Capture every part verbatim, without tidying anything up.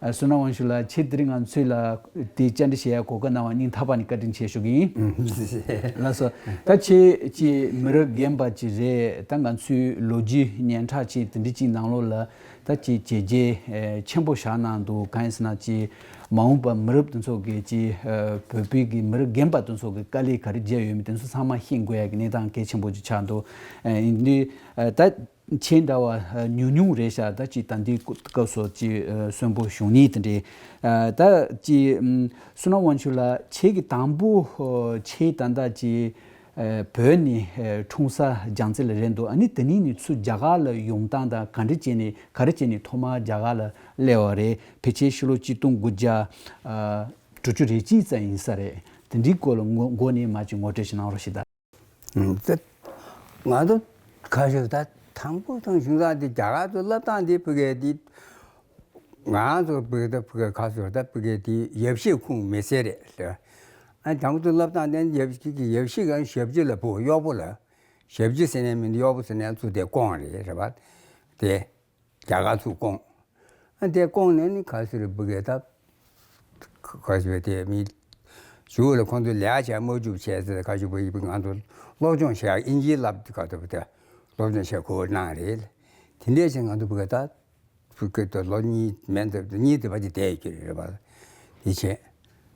ཨ། བསོད་ནམས་དབང་ཕྱུག་ལགས། ཁྱེད་དེ་རིང་ང་ཚོ་ལ་དེ་བཅར་འདྲི་བྱེད་ཡ་གོ་སྐབས་གནང་བ་སྙིང་ཐག་པ་ནས་བཀའ་དྲིན་ཆེ་ཞུ་གི་ཡིན། ལགས་སོ། ད་ཁྱེད་ཀྱི་མི་རབས་རྒན་པ་ཅིག་རེད། ད་ང་ཚོའི་ལོ་རྒྱུས་སྙན་གྲགས་ཅིག་དེ་འདྲི་ཅིག་ནང་ལོགས་ལ་ད་ཅིག་བྱས་རྗེས་ཆེན་པོ་བཞག་གནང་འདུག་གང་ཡིན་ཟེར་ན་ཅིག་མ་འོངས་པ་མི་རབས་དེ་ཚོ་གི་ཅིག་བོད་པའི་གི་མི་རབས་རྒན་པ་དེ་ཚོ་གི་དཀའ་ལས་ག་རེ་བརྒྱབ་ཡོད་མེད་དེ་ཚོ་ཚང་མ་ཤེས་དགོས་ཡ་གི་གནས་སྟངས་གལ་ཆེན་པོ་ཅིག་ཆགས་འདུག་ཡིན་དུས་ད། ཁྱེད་འདྲ་བ་ཉུང་ཉུང་རེད་ཤག་ད་ཅིག་ད་འདི་སྐབས་སུ་ཅིག་གསོན་པོ་བཞུགས་ནི་དེ་འདྲའི། ད་ཅིག་བསོད་ནམས་དབང་ཕྱུག་ལགས། ཁྱེད་ཀྱི་དང་པོ་ཁྱེད་ད་ལྟ་ཅིག་བོད་ནས་འཁྲུངས་ས་རྒྱལ་རྩེ་ལ་རེད་འདུག་ཨ་ནི་དེ་ནས་ནི་ཚུར་རྒྱ་གར་ལ་ཡོང་སྟངས་དང་ག་འདྲ་བྱས་ནས་ག་རེ་བྱས་ནས་ཐོག་མར་རྒྱ་གར་ལ་སླེབས་པ་རེད། ཕལ་ཆེར་ཕྱི་ལོ་ཆིག་སྟོང་དགུ་བརྒྱ་དྲུག་ཅུ་རེ་གཅིག་ཙམ་ཡིན་ས་རེད། དེ་འདྲའི་སྐོར་ལ་ངོ་མགོ་ནས་མར་ཅིག་ངོ་སྤྲོད་ཞིག་གནང་རོགས་ཞེས་ད། ང་ཚོ་ཁ་ཤས་ད་དང་པོ་དང་བྱུང་ས་དེ་རྒྱ་གར་དུ་སླེབས་སྟངས་དེ་ཕ་གི་དེ། ང་ཚོ་ཕ་གི་ད་ཕ་གི་ཁ་ཤས་ད་ཕ་གི་དེ་ཡབ་གཞིས་ཁོངས་མི་སེར་རེད་ལ། ཨ། དང་པོ་དུ་སླེབས་སྟངས་དེ་ཡབ་གཞིས་ཀྱི་ཡབ་གཞིས་ག་ཞབས་ཕྱི་ལ་ཕོ་གཡོག་པོ་ལ། ཞབས་ཕྱི་ཟེར་ནས་མི་འདུག་གཡོག་པོ་ཟེར་ནས་ཚུར་དེ་བསྐོངས་རེད་རེད་པ། དེ། རྒྱ་གར་ཚུར་བསྐོངས། ཨ། དེ་བསྐོངས་ནས་ནི་ག་ཟེར་བུ་གའི་ད། ག་ཟེར་བའི་དེ་མི། གཞུག་ལ་ཁོང་ཚོས་ལས་ཀ་བྱས་མ་བཅུག་བྱས་ཟེར་ག་ཟེར་བུ་ཡིན་ང་ཚོ་སློབ་སྦྱོང་བྱས་ཨིན་ཇི་བསླབ་ག་ཐུབ་དེ། སློབ་སྦྱོང་བྱས་གོ་གནང་རེད། དེ་འདྲས་བྱས་ང་ཚོ་བུ་ག་ད། བུ་ག་ད་ལོ་གཉིས་མན་ད་གཉིས་དེ་བར་གྱི་བསྡད་ཡོད་ཀྱི་རེད་པ། དེ་བྱས།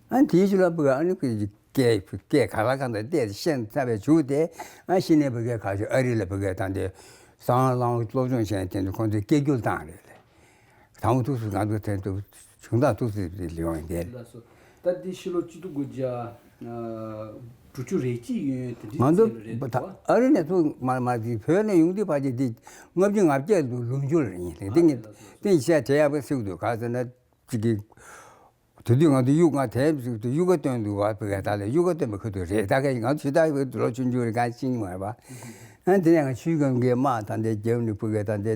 ཨ། དེའི་ཕྱི་ལ་བུ་ག་ཨ་ནི་བུ་ག་སྐད་སྐད་ག་ལ་གང་ད་བལྟས་ཤེས་ཚར་བའི་མཇུག་དེ། ཨ། ཤི་ནས་བུ་གའི་ཁ་ཤས་ཨ་རི་ལ་བུ་གའི་ད་འདི་སང་ལང་སློབ་སྦྱོང་བྱས་དེ་ཚོ་ཁོང་ཚོས་སྐད་སྒྱུར་བཏང་རེད་ལ། དང་པོ་ཐུགས་སུ་ང་ཚོ་དེ་ཚོ་བྱུང་སྟངས་ཐུགས་སུ་ཡོང་ཡིན་ཏེ། ལགས་སོ། ད་འདི་ཕྱི་ལོ་ཆིག་སྟོང་དགུ་བརྒྱ་དྲུག་ཅུ་རེ་གཅིག་ཡོད་དེ་འདྲའི་ང་ཚོ་ཚེ་ལ་རེད་འདུག་བ། ཨ་རི་ནས་ཚུར་མར་མར་དེ་བོད་ནས་ཡོང་དུས་ཕལ་ཆེར་དེ་ལྔ་བཅུ་ང་བརྒྱད་ལོ་ལོ་མཇུག་ལ་ཡིན་ཏེ། དེ་ངས་དེ་བཤད་བྲལ་ཡག་པོ་ཞིག་འདུག་ག་ཟེར་ན། ཅིག་གི། དེ་དུས་ང་ཚོ་གཡུག་ང་དེབ་ཟིག་ཏུ་གཡུག་ཀ་སྟོན་འདུག་བ། བུ་ག་ད་ལས་གཡུག་ཀ་སྟོན་པ་ཁ་ཐུག་རེད། ད་ག་ང་ཚོ་ད་ལོ་ཆུང་ཆུང་རེད། ག་ཤེས་ཀྱི་མ་རེད་པ། ཨ། དེ་ནས་ང་ཆུའི་སྒང་གའི་དམག་ད་འདི་རྒྱབ་ནས་བུ་ག་ད་འདི་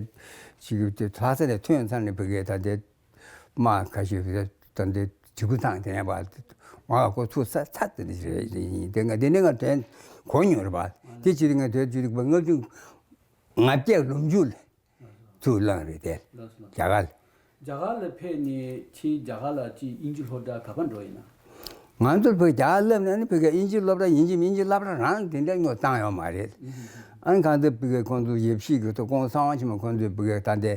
ཅིག་གི་ལྷ་ས་ནས་ཐོན་ཚར་ནས་བུ་ག་ད་འདི་དམག་ཁ་ཤས་ད་འདི་གྲི་གུ་བཏང་དེ་ནས་བ། ང་ལ་ཁོ་ཚུར་ས་ཚ་དེ་འདྲ་རེད། དེ་ང་དེ་ནས་ང་དྲན་གོ་མྱོང་རེད་པ། དེ་ཕྱིར་ང་དེ་ཅིག་ལྔ་བཅུ་ང་བརྒྱད་ལོ་མཇུག་ལ། ཚུར་བླངས་རེད་དེ། ལགས་སོ། རྒྱ་གར། རྒྱ་གར་ལ་ཕེབས་ནས་ཁྱེད་རྒྱ་གར་ལ་ཅིག་དབྱིན་ཇི་སློབ་གྲྭ་ག་པར་འགྲོ་ཡིན་ན། ང་ཚོ་བོད་རྒྱ་གར་སླེབས་ནས་ནི་བོད་སྐད་དབྱིན་ཇི་སློབ་གྲྭ་ཡིན་གཅིག་མིན་གཅིག་སློབ་གྲྭ་རང་དེ་འདྲ་ཉོ་བཏང་ཡོད་མ་རེད། ཨ་ནི་གང་ལྟར་བོད་སྐད་ཁོང་ཚོ་ཡབ་གཞིས་ཀྱི་ཐོག་ཁོང་གསང་བ་ཆེན་མོ་ཁོང་ཚོས་བོད་སྐད་ད་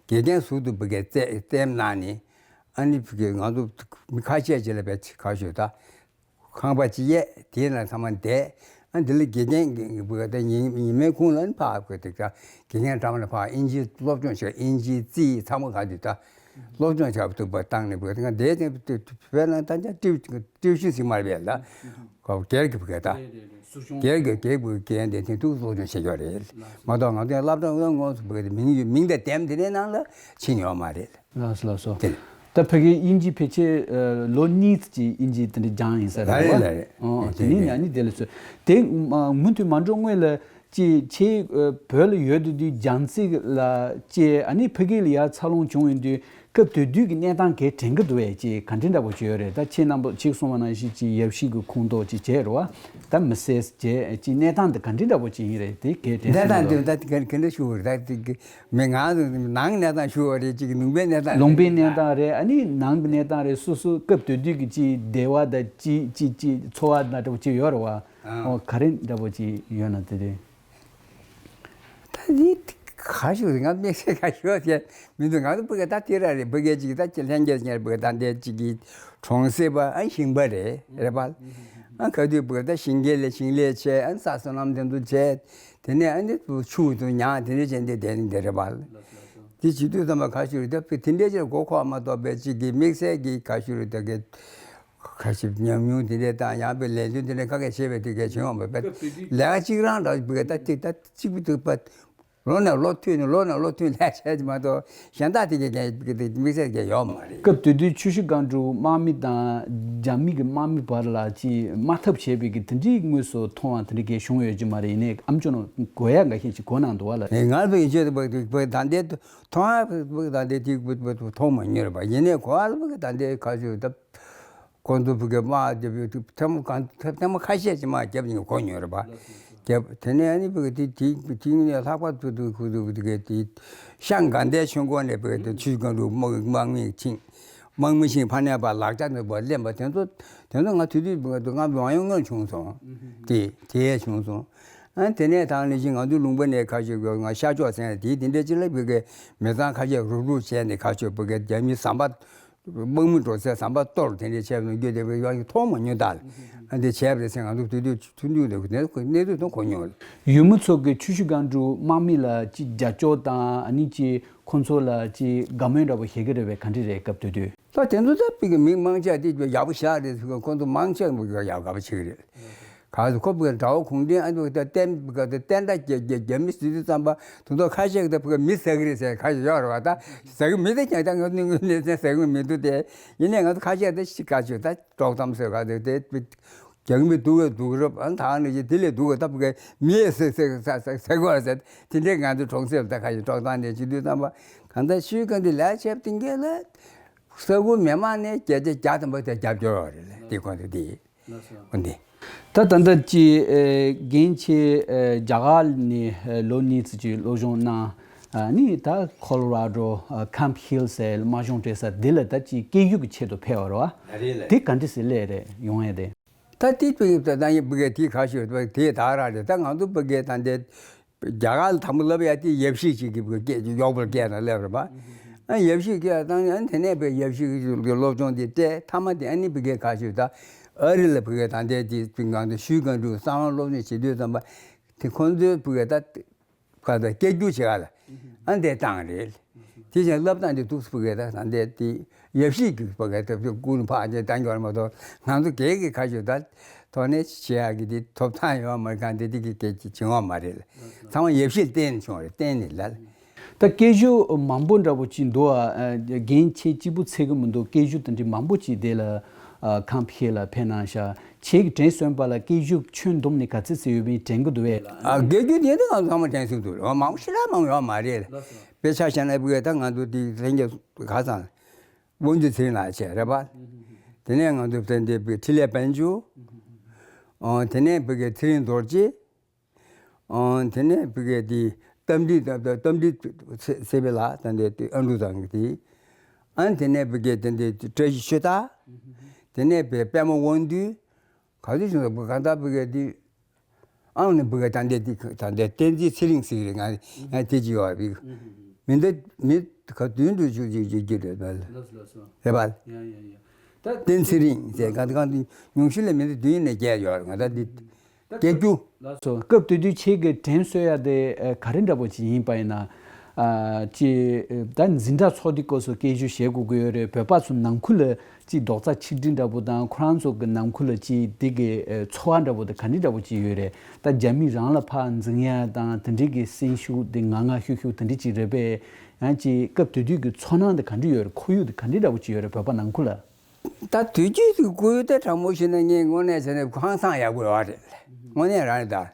ལྟའི་དགེ་རྒན་ཟུར་དུ་བོད་སྐད་རྩེད་རྩེད་གནང་ནས། ཨ་ནི་བོད་སྐད་ང་ཚོ་མི་ཁ་ཤས་ཅིག་ལ་བས་ཁ་ཤོད་ད། ཁང་པ་གཅིག་གཡས། དེའི་ནང་ཚང་མ་བསྡད། ཨ། འདི་ལ་དགེ་རྒན་གྱི་བུ་ག་ད་ཉིན་ཉི་མའི་ཁུངས་ལ་ནི་ཕར་བུ་ག་དེ་ཀ་དགེ་རྒན་འགྲམ་ལ་ཕར་ཨིན་ཇི་སློབ་སྦྱོང་བྱེད། ཨིན་ཇི་རྩིས་ཚང་མ་ག་དུས་ད་སློབ་སྦྱོང་བྱ་ཐུབ་པ་བཏང་ནས་བུ་ག་ད་ང་བསྡད་དེ་བོད་ནང་ད་ཆ་ཏིའུ་ཏིའུ་ཤན་ཟིག་མ་རེད་པས་ལ། ཁོ་སྒེར་གྱི་བུ་ག་ད། སྒེར་གྱི་སྒེར་བུ་ག་དགེ་རྒན་དེ་དེ་འདུག་སློབ་སྦྱོང་བྱེད་ཀྱི་རེད། མ་གཏོགས་ང་ཚོའི་སློབ་གྲྭ་དངོས་སུ་བུ་ག་དེ་མིང་ཡོད་མིང་དང་དེབ་འདི་འདྲའི་ནང་ལ་ཕྱིན་ཡོད་མ་རེད། ལགས་སོ། ལགས་སོ། དེ་རེད། ད་ཕ་གིའི་དབྱིན་ཇི་ཕལ་ཆེར་ཨ་ལོ་གཉིས་ཙམ་ཅིག་དབྱིན་ཇི་དེ་འདྲ་སྦྱངས་ཡིན་ས་རེད་ལ། རེད་ལ་རེད། ཨོ། དེ་དེ་ནས་ནི་ཨ་ནི་དེ་ལ་སོ། དེ་མ་མུ་མཐུད་མ་འགྲོ་སྔོན་ལ་ཅིག་ཁྱེད་ཨ་བོད་ལ་ཡོད་དུས་དུས་རྒྱལ་རྩེ་ལ་ཅིག་ཨ་ནི་ཕ་གི་ལ་ཡར་འཚར་ལོངས་བྱུང་ཡོང་དུས་སྐབས་དེ་དུས་ཀྱི་གནས་སྟངས་གལ་དྲན་གྱི་འདུག་བས། ཅིག་ག་འདྲ་འདྲ་པོ་ཅིག་ཡོད་རེད། ད་ཁྱེད་རྣམ་པ་ཁྱེད་གསུངས་པ་ནང་བཞིན་ཅིག་ཡབ་གཞིས་ཀྱི་ཁོངས་གཏོགས་ཅིག་བྱས་རེད་བ། ད་མི་སེར་བྱས་ཅིག་གནས་སྟངས་འདི་ག་འདྲ་འདྲ་པོ་ཅིག་ཡིན་རེད། དེ་གལ་དྲན་གནས་སྟངས་འདི་ད་ག་ག་འདྲ་ཞུ་དགོས་རེད། ད་དེ་གི་མི་ང་ཚོ་ནང་གི་གནས་སྟངས་ཞུ་བ་རེད། ཅིག་ལུང་པའི་གནས་སྟངས་ལུང་པའི་གནས་སྟངས་རེད། ཨ་ནི་ནང་གི་གནས་སྟངས་རེད། སོ་སོ་སྐབས་དེ་དུས་ཀྱི་ཅིག་བདེ་བ་དང་ཅིག་ཅིག་ཅིག་འཚོ་བ་འདྲ་འདྲ་པོ་ཅིག་ཡོད་རེད་བ། ཨོ། ག་རེ་འདྲ་པོ་ཅིག་ཡོད་ན་དེ་རེད། ད་འདི་ག་ཞུ་རེད། ང་དམིགས་བསལ་ག་ཞུ་བ་མི་འདུག་ང་ཚོ་ཕ་གི་ད་དེ་ར་རེད། ཕ་གི་ཅིག་ད་ཅི་ལྷན་རྒྱས་ཉེར་ཕ་གི་ད་འདི་ཅིག་གི་གྲོང་གསེབ་པ་ཨ་ཞིང་པ་རེད་རེད་པ། ཨ་ག་དུས་ཕ་གི་ད་ཞིང་ཁའི་ལས་ཞིང་ལས་བྱས། ཨ་ས་སོ་ནམ་དེ་ཚོ་བྱས། དེ་ནས་ཨ་ནི་ཕྱུགས་དུ་ཉར་དེ་འདྲ་བྱས་འདི་དེ་ནི་དེ་རེད་པ། དེ་བྱེད་དུས་ཙམ་པ་ག་ཞུ་རེད། ད་ཕ་དེ་འདྲའི་ཅིག་མགོ་འཁོར་མ་གཏོགས་པའི་ཅིག་གི་དམིགས་བསལ་གྱི་ག་ཞུ་རེད། ད་གི་ཁ་ཞིབ་ཉམས་མྱོང་དེ་འདྲས་དང་ཡང་པའི་ལས་དོན་དེ་འདྲས་ཁ་སྐད་བྱས་པའི་དེ་གས་བྱུང་བ་མ་རེད། ལས་ཀ་གཅིག་རང་འདྲ་བོ་གས་ད་ཅིག་ད་གཅིག་པུ་འདུག་པ། ལོ་ནས་ལོ་མཐུད་ནས་ལོ་ནས་ལོ་མཐུད་ལས་བྱས་ཀྱི་མ་གཏོགས་གཞན་དག་དེ་གས་དམིགས་བསལ་གས་ཡོད་མ་རེད། སྐབས་དེ་དུས་ཆུ་བཞི་སྒང་དྲུག་དམག་མི་དང་རྒྱ་མི་གི་དམག་མི་བར་ལ་ཅིག་དམག་འཐབ་བྱས་པའི་གི་དེ་འདྲའི་དངོས་སུ་མཐོང་བ་དེ་འདྲ་གས་བྱུང་ཡོད་ཀྱི་མ་རེད། ཡིན་ནའི་ཨ་མཆོག་ནང་གོ་ཡ་འགའ་ཤས་ཅིག་གོ་གནང་འདུག་བ་ལ། ངར་བའི་ཆོས་དང་པོ་ད་ལྟའི་མཐོང་བ་ད་ལྟའི་དེ་མཐོང་མ་མྱོང་རེད་པ། ཡིན་ནའི་གོ་བ་ལ་ད་ལྟའི་ཁ་ཤས་ད། ཁོང་ཚོ་ཕ་གི་དམག་རྒྱབ་ཡོད་དུས་ཐེངས་མ་གང་ཐེངས་མ་ཁ་ཤས་ཅིག་དམག་རྒྱབ་ཡིན་གོ་མྱོང་རེད་པ། རྒྱབ་དེ་ནས་ཨ་ནི་ཕ་གི་དེ་དེ་དེ་ནས་ལྷག་པར་དུ་དུ་ཁུ་དུ་དུ་གི་དེ་ཤང་དགའ་ལྡན་ཆོས་འཁོར་ནས་ཕ་གི་དེ་ཆུ་སྒང་དྲུག་དམག་དམག་མི་ཕྱིན། དམག་མི་ཤིང་ཕ་ནས་པ་ལག་ཆ་ནས་པ་ལེན་པ་དེ་ཚོ་དེ་ཚོ་ང་དུས་དུས་ང་མྱོང་མྱོང་བྱུང་སོང་། དེ་དེ་བྱུང་སོང་། ཨ་དེ་ནས་དང་ནི་ཅི་ང་ཚོའི་ལུང་པ་ནས་ཁ་ཤས་ཀྱིས་ང་ཤ་ཆོག་ཟེར་ནས་དེ་དེ་འདྲའི་ཅི་ལ་བི་གའི་མི་ཚང་ཁ་ཤས་རུབ་རུབ་བྱས་ནས་ཁ་ཤས་བི་གའི་རྒྱ་མི་ཟམ་པ་དམག་མི་འགྲོ་སའི་ཟམ་པ་གཏོར་དེ་འདྲའི་བྱས་ནས་རྒྱུ་དེ་བི་ཡོང་མཐོང་མ་མྱོང་ད། ཨ་འདི་བྱས་པ་རེད་ཟེར་ང་ཚོ་དུས་དུས་ཐུག་འདུག་དེ་གནས་ཚུལ་དང་གོ་མྱོང་རེད། ཡུལ་མི་ཚོ་གི་ཆུ་ཤུར་སྒང་དྲུག་དམག་མི་ལ་ཅི་རྒྱབ་སྐྱོར་དང་ཨ་ནི་ཅི་ཁོང་ཚོ་ལ་ཅི་དགའ་མོས་འདྲ་པོ་བྱེད་ཀྱི་རེད་པས། ག་འདྲ་རེད་སྐབས་དེ་དུས། ད་དེ་ཚོ་ད་པི་གི་མི་མང་ཆེ་དེ་ཡག་པོ་ཤག་རེད་ཟེར་གི་ཁོང་ཚོ་མང་ཆེ་མི་གི་ཡག་ག་པ་བྱེད་ཀྱི་རེད། ག་ཚོད་ཁོ་པི་གི་དགྲ་བོ་གུང་ཁྲན་ཨ་ཚོ་ད་བསྟན་པི་ག་ད་བསྟན་དགྲ་རྒྱ་རྒྱ་རྒྱ་མི་ཟེར་དུས་ཙམ་པ་དེ་ཚོ་ཁ་ཤས་ཀྱི་ད་པི་གི་མི་ཟ་གི་རེད་ཟེར་ཁ་ཤས་ཡོད་རེད་བ། ད་ཟ་གི་མི་དེ་ཀྱང་ད་ང་ནི་ངོས་ནས་ཟ་གི་མི་འདུག་སྟེ། ཡིན་ནའི་ང་ཚོ་ཁ་ཤས་ད་ཤི་ཁ་ཤས་ད་དཀྲོག་གཏམ་ཟེར་ག་དེ་དེ་རྒྱ་མི་སྡུག་གི་སྡུག་རབ་ཨ་ཐང་ནས་ཀྱི་དེ་ལས་སྡུག་གི་ད་པི་གི་མི་ཟ་ཟ་ཟ་ཟ་གི་རེད་ཟེར། དེ་འདྲའི་ང་ཚོ་གྲོང་གསེབ་ད་ཁ་ཤས་དཀྲོག་གཏམ་ནས་བྱེད་དུས་ཙམ་པ་གང་ལྟར་ཤུལ་གང་དེ་ལས་བྱེད་པ་དེ་འགས་ལ། ས་ཁུལ་མི་མང་ནས་བརྒྱ་ཆ་བརྒྱ་ཐམ་པ་དེ་རྒྱབ་སྐྱོར་བ་རེད་ལ་དེ་ཁོ་ཚོ་དེ། འོ་འདི། ད་ད་ལྟ་ཅི་ཨེ་རྒན་ཁྱེད་ཨེ་རྒྱ་གར་ནས་ཨེ་ལོ་གཉིས་ཙམ་ཅིག་སློབ་སྦྱོང་གནང་། ཨ་ནི་ད་ཁོ་ལོ་ར་ཌོ་ཨ་ཁམ་ཕི་ཧིལ་ཟེར་དམག་སྦྱོང་སྤྲད་ས་དེ་ལ་ད་ཅི་སྐད་སྒྱུར་གྱི་ཆེད་དུ་ཕེབས་པ་རེད་བ། ད་རེད་ལ། དེ་ག་འདྲ་ཟེར་སླེབས་རེད་ཡོང་ཡ་དེ། ད་དེ་དུས་ད་ད་ཡིན་བི་གའི་དེ་ཁ་ཤོད་དེ་ད་ར་རེད། ད་ང་ཚོ་བི་གའི་ད་འདི། རྒྱ་གར་ལ་དང་པོ་ལབ་ཡ་དེ་ཡབ་གཞིས་ཅིག་གི་སྐད་ཡོག་པོར་སྐད་ནང་སླེབས་རེད་པ། ཨ་ཡབ་གཞིས་སྐད་བཏང་ཡང་དེ་ནས་པའི་ཡབ་གཞིས་ཀྱི་སློབ་སྦྱོང་དེ་སྤྲད་མཐའ་མ་དེ་ཨ་ནི་བི་གའི་ཁ་ཤོད་ད་ཨ་རི་ལ་བི་གའི་ད་འདས་དེ་སྤིན་གང་དུ་ཤུལ་གང་དུ་གསང་བ་སློབ་སྦྱོང་བྱེད་དུས་ཙམ་པ་དེ་ཁོང་ཚོའི་བི་གའི་ད་ག་ད་སྐད་སྒྱུར་བྱེད་ག་ལ་ཨ་འདས་བཏང་རེད། དེ་བཞིན་བསླབ་སྟངས་དེ་འདུག་སེ་བི་གའི་ད་ད་འདས་དེ། ཡབ་གཞིས་ཀྱི་བ་གའི་ཐབས་ཀྱི་ཀུན་འཕགས་ཀྱི་གདན་འགྱུར་མ་གཏོགས་ང་ཚོ་སྒེར་གྱི་ཁ་ཤོད་ད་ཐོག་ནས་བྱེད་ཡག་གི་དེ་ཐོབ་ཐང་ཡོད་མ་རེད། གང་དེ་དེ་གི་སྐད་ཀྱི་བྱེད་དབང་མ་རེད། ཚང་མ་ཡབ་གཞིས་བརྟེན་བྱུང་རེད། བརྟེན་ནས་ལ། ད་སྐད་ཤུགས་མང་པོ་འདྲ་པོ་ཅིག་འདུག་ཨ། རྒན་ཁྱེད་གཅིག་པུ་ཚད་གི་མི་འདུག་སྐད་ཤུགས་དེ་འདྲའི་མང་པོ་ཅིག་དེ་ལ་ཁམས་ཕྱེད་ལ་ཕེབས་གནང་ཤག་ཁྱེད་ཀྱི་དྲན་གསོས་པ་ལ་སྐད་ཤུགས་ཁྱོན་བསྡོམས་ནས་ག་ཚད་ཙམ་ཡོད་པའི་དྲན་གི་འདུག་བས། ཨ་སྐད་ཤུགས་དེ་ནི་ང་ཚང་མ་དྲན་གསོས་འདུག་མང་པོ་ཞེ་དྲག་མང་པོ་ཡོད་མ་རེད། དཔེ་ཆ་བཞག་ན་བུ་གས་ད་ང་ཚོ་དེ་ལྷན་རྒྱས་ག་ཚང་། དབང་འདུས་ཚེ་རིང་ལགས་བྱས་རེད་པ། དེ་ནས་ང་ཚོ་བསྟན་འདི་བི་འཕྲིན་ལས་དཔལ་འབྱོར། ཨོ་དེ་ནས་བི་གའི་ཚེ་རིང་རྡོ་རྗེ། ཨོ་དེ་ནས་བི་གའི་དེ་རྟ་མགྲིན་རྟ་མགྲིན་ཚེ་བེ་ལགས་ད་འདི་ཨ་འབྲུག་ཚང་གི་དེ། ཨ་དེ་ནས་བི་གའི་དེ་འདི་བཀྲ་ཤིས་ཆོས་གྲགས། དེ་ནས་བི་པད་མ་དབང་འདུས། ག་ཚོད་བྱུང་སོང་བུ་གང་ལྟར་བི་གའི་དེ། ཨང་ནི་བུ་ག་ད་འདས་དེ་ད་འདས་བསྟན་འཛིན་ཚེ་རིང་ཟེར་གི་རེད། ང་ང་དེ་ཅི་ཡོད་རེད། མི་འདི་མི་ག་བདུན་དུ་བཅུ་གཅིག་བཅུ་གཅིག་རེད་པ། ལགས་སོ་ལགས་སོ། རེད་པ། ཡ་ཡ་ཡ། ད་བསྟན་ཚེ་རིང་ཟེར་ག་ད་གང་དུ་ཉུང་ཤོས་ལ་མི་འདི་བདུན་ནས་བརྒྱད་ཡོད་རེད། ང་ད་འདི་ད་བརྒྱད་ཅུ། ལགས་སོ། སྐབས་དེ་དུས་ཁྱེད་ཀྱི་དྲན་གསོ་ཡ་དེ་ག་རེ་འདྲ་པོ་ཅིག་ཡིན་པ་ཡིན་ན། ཨ་ཅི་ད་འཛིན་གྲྭ་ཚོགས་དུས་སྐབས་སུ་སྐད་ཤུགས་བཞེས་དགོས་ཀྱི་ཡོད་རེད། བོད་པ་ཚོ་ནང་ཁུལ་ལ་ཅིག་རྡོག་རྩ་ཆིག་སྒྲིལ་འདྲ་པོ་དང་ཁོ་རང་ཚོ་གི་ནང་ཁུལ་ལ་ཅིག་དེ་གི་ཨེ་ཚོར་བ་འདྲ་པོ་དེ་ག་འདྲ་འདྲ་པོ་ཅིག་ཡོད་རེད། ད་རྒྱ་མི་རང་ལ་ཕར་འཛིང་ཡ་དང་དེ་འདྲའི་གི་སེམས་ཤུགས་དེ་ངང་ངང་ཤུགས་ཤུགས་དེ་འདྲ་ཅིག་རེད་པས། ཡང་ཅིག་སྐབས་དེ་དུས་ཀྱི་ཚོར་སྣང་དེ་ག་འདྲ་ཡོད་རེད། ཁོར་ཡུག་དེ་ག་འདྲ་འདྲ་པོ་ཅིག་ཡོད་རེད་བོད་པ་ནང་ཁུལ་ལ། ད་དུས་རྒྱུན་དུ་ཁོར་ཡུག་དེ་དྲང་མོ་བཤད་ན་ངས་དངོས་གནས་བྱས་ན་ཧང་སང་ཡག་པོ་ཡོད་རེད། དངོས་གནས་རང་རེད་ད།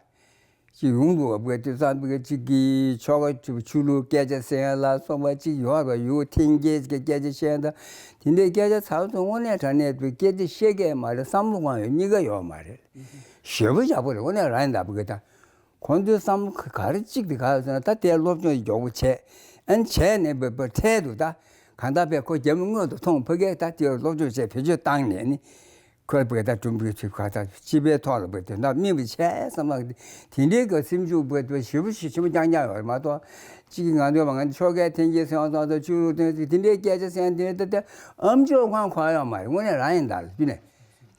ཅིག་ཡོང་འདུག་བ་བོད་དེ་ཙམ་པའི་ཅིག་གི་ཆོ་ག་ཆུ་ཆུ་ལུག་སྐད་ཆ་ཟེར་ཡ་ལ་སོགས་པ་ཅིག་ཡོད་རེད་བ། ཡུལ་འཐེན་འཁྱེར་གྱི་སྐད་ཆ་བཤད་ཡ་ད་དེ་འདྲའི་སྐད་ཆ་ཚ་བོ་ཚོ་དངོས་གནས་དྲང་གནས་པའི་སྐད་ཆ་བཤད་མཁན་མ་རེད། བསམ་བློ་གང་ཡོད་གཉིས་ཀ་ཡོད་མ་རེད། ཞེ་པོ་ཡག་པོ་རེད། དངོས་གནས་རང་ཡིན་ད་བུ་གི་ད་ཁོང་ཚོའི་བསམ་བློ་ག་རེ་གཅིག་དེ་ག་རེ་ཟེར་ན་ད་དེ་སློབ་སྦྱོང་མགྱོགས་པོ་བྱས་ཨན་བྱས་ནས་བུ་བུ་འཕྲལ་དུ་ད་གང་ལྟར་བས་ཁོ་རྒྱ་མི་མངོན་དུ་མཐོང་བུ་གས་ད་དེ་སློབ་སྦྱོང་བྱས་བེད་སྤྱོད་བཏང་ནས་ནི། ཁོས་བོད་ད་ཀྲུང་གོའི་ཆོས་ཁ་ད་སྤྱི་པའི་ཐོག་ལ་བོད་དོན་དག་སྨིན་པ་བྱས་བསམ་པ་དེ་འདྲའི་གི་སེམས་ཤུགས་བོད་དོན་ཞེ་པོ་ཞེ་ཆེན་པོ་རྐྱང་རྐྱང་ཡོད་རེད་མ་གཏོགས། གཅིག་གིས་ང་ཚོ་ང་ཆོ་གའི་འཐེན་འཁྱེར་སེང་བ་སང་ས་ཆུ་རུ་སྟོན་ཚིག་དེ་འདྲའི་སྐད་ཆ་སེང་དེ་ད་ད་ཨམ་ཅོག་ཁང་གོ་ཡོད་མ་རེད། དངོས་གནས་རང་ཡིན་ད་ལ་དུས་ནས་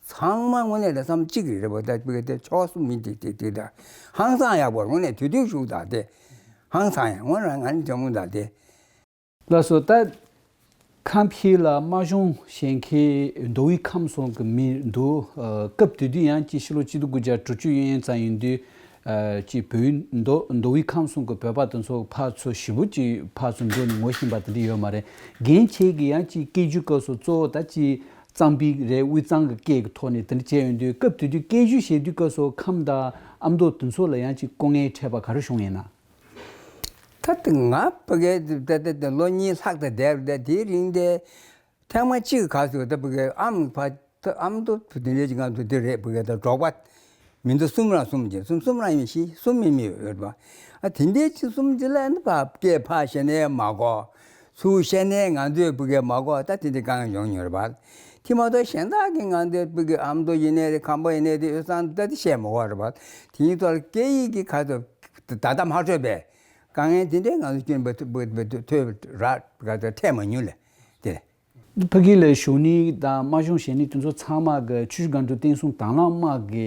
ཚང་མ་དངོས་གནས་ད་བསམ་གཅིག་རེད་རེད་བོད་ད་བོད་དེ་ཆོག་སུ་མི་དེ་དེ་དེ་ད་ཧང་སང་ཡག་པོ་དངོས་གནས་དུས་དུས་ཞུགས་ད་དེ་ཧང་སང་ཡག་དངོས་རང་ང་ནི་འཇམ་མོ་ད་དེ། ལགས་སོ། ད་ཁམས་ཕྱི་ལ་དམག་སྦྱོང་བྱེད་མཁན་མདོ་དབུས་ཁམས་གསུམ་གྱི་མི་འདུག་ཨ་སྐབས་དེ་དུས་ཡང་ཅིག་ཕྱི་ལོ་གཅིག་སྟོང་དགུ་བརྒྱ་དྲུག་ཅུ་ཡན་ཙམ་ཡིན་དུས། ཨ་ཅིག་བོད་མདོ་མདོ་དབུས་ཁམས་གསུམ་གྱི་བོད་པ་དེ་ཚོ་ཕར་ཚུར་ཞེ་པོ་ཅིག་ཕར་ཚུར་འགྲོ་ནས་ངོ་ཤེས་པ་དེ་འདྲ་ཡོད་མ་རེད། རྒན་ཁྱེད་ཀྱིས་ཡང་ཅིག་སྐད་སྒྱུར་སྐབས་སུ་གཙོ་བོ་ད་ཅིག་གཙང་པའི་རེད། དབུས་གཙང་གི་སྐད་ཀྱི་ཐོག་ནས་དེ་འདྲ་བྱས་ཡོང་དུས་སྐབས་དེ་དུས་སྐད་སྒྱུར་བྱེད་དུས་སྐབས་སུ་ཁམས་དང་ཨ་མདོ་དེ་ཚོ་ལ་ཡང་ཅིག་སྐུ་ངལ་འཕྲད་པ་ག་རེ་བྱུང་ཡིན་ན། ད་ལྟ་ང་ཕ་གིར་ད་ལྟ་ལོ་གཉིས་ལྷག་ཙམ་བསྡད་རེད། དེའི་རིང་དེ་ཐེངས་མ་གཅིག་ག་ཚོད་ད་ཕ་གིར་ཨམ་ཕ་ད་ཨམ་ཏོ་དེ་འདྲའི་ཅིག་ང་ཚོ་འདི་རེད། ཕ་གིར་ད་འབྲོག་པ་མི་འདུག་གསུམ་རང་གསུམ་གྱི་གསུམ་གསུམ་རང་ཡིན་ཤི་གསུམ་མི་མི་ཡོད་པ། ཨ་དེ་འདྲའི་ཅིག་གསུམ་ཅིག་ལ་ནི་ཕ་སྐད་ཕ་ཞེ་ནས་མ་གོ། ཚུར་བཤད་ནས་ང་ཚོས་བུ་གའི་མ་གོ་ད་དེ་འདྲ་གང་ཡོང་མྱོང་རེད་པ། དེ་མ་གཏོགས་གཞན་དག་གི་ང་ཚོའི་བུ་གའི་ཨ་མདོ་ཡིན་ནའི་རེད། ཁམས་པ་ཡིན་ནའི་རེད། དབུས་གཙང་ད་དེ་བཤད་མ་གོ་རེད་པ། དེ་ཡིན་ཙང་སྐད་ཡིག་གི་ཁ་ཐུག་ད་ལྟ་མ་འཕྲོད་པའི་དཀའ་ངལ་དེ་འདྲའི་ང་ཚོ་སྐྱོན་པ་ཐོས་ར་འཕྲད་མ་མྱོང་ལ་དེ་རེད། ཕ་གི་ལ་ཞུ་ནི་དང་དམའ་གཞུང་བཤད་ནི་དེ་ཚོ་ཚང་མ་གི་ཆུ་བཞི་སྒང་དྲུག་བསྟན་སྲུང་དྭང་བླངས་དམག་གི་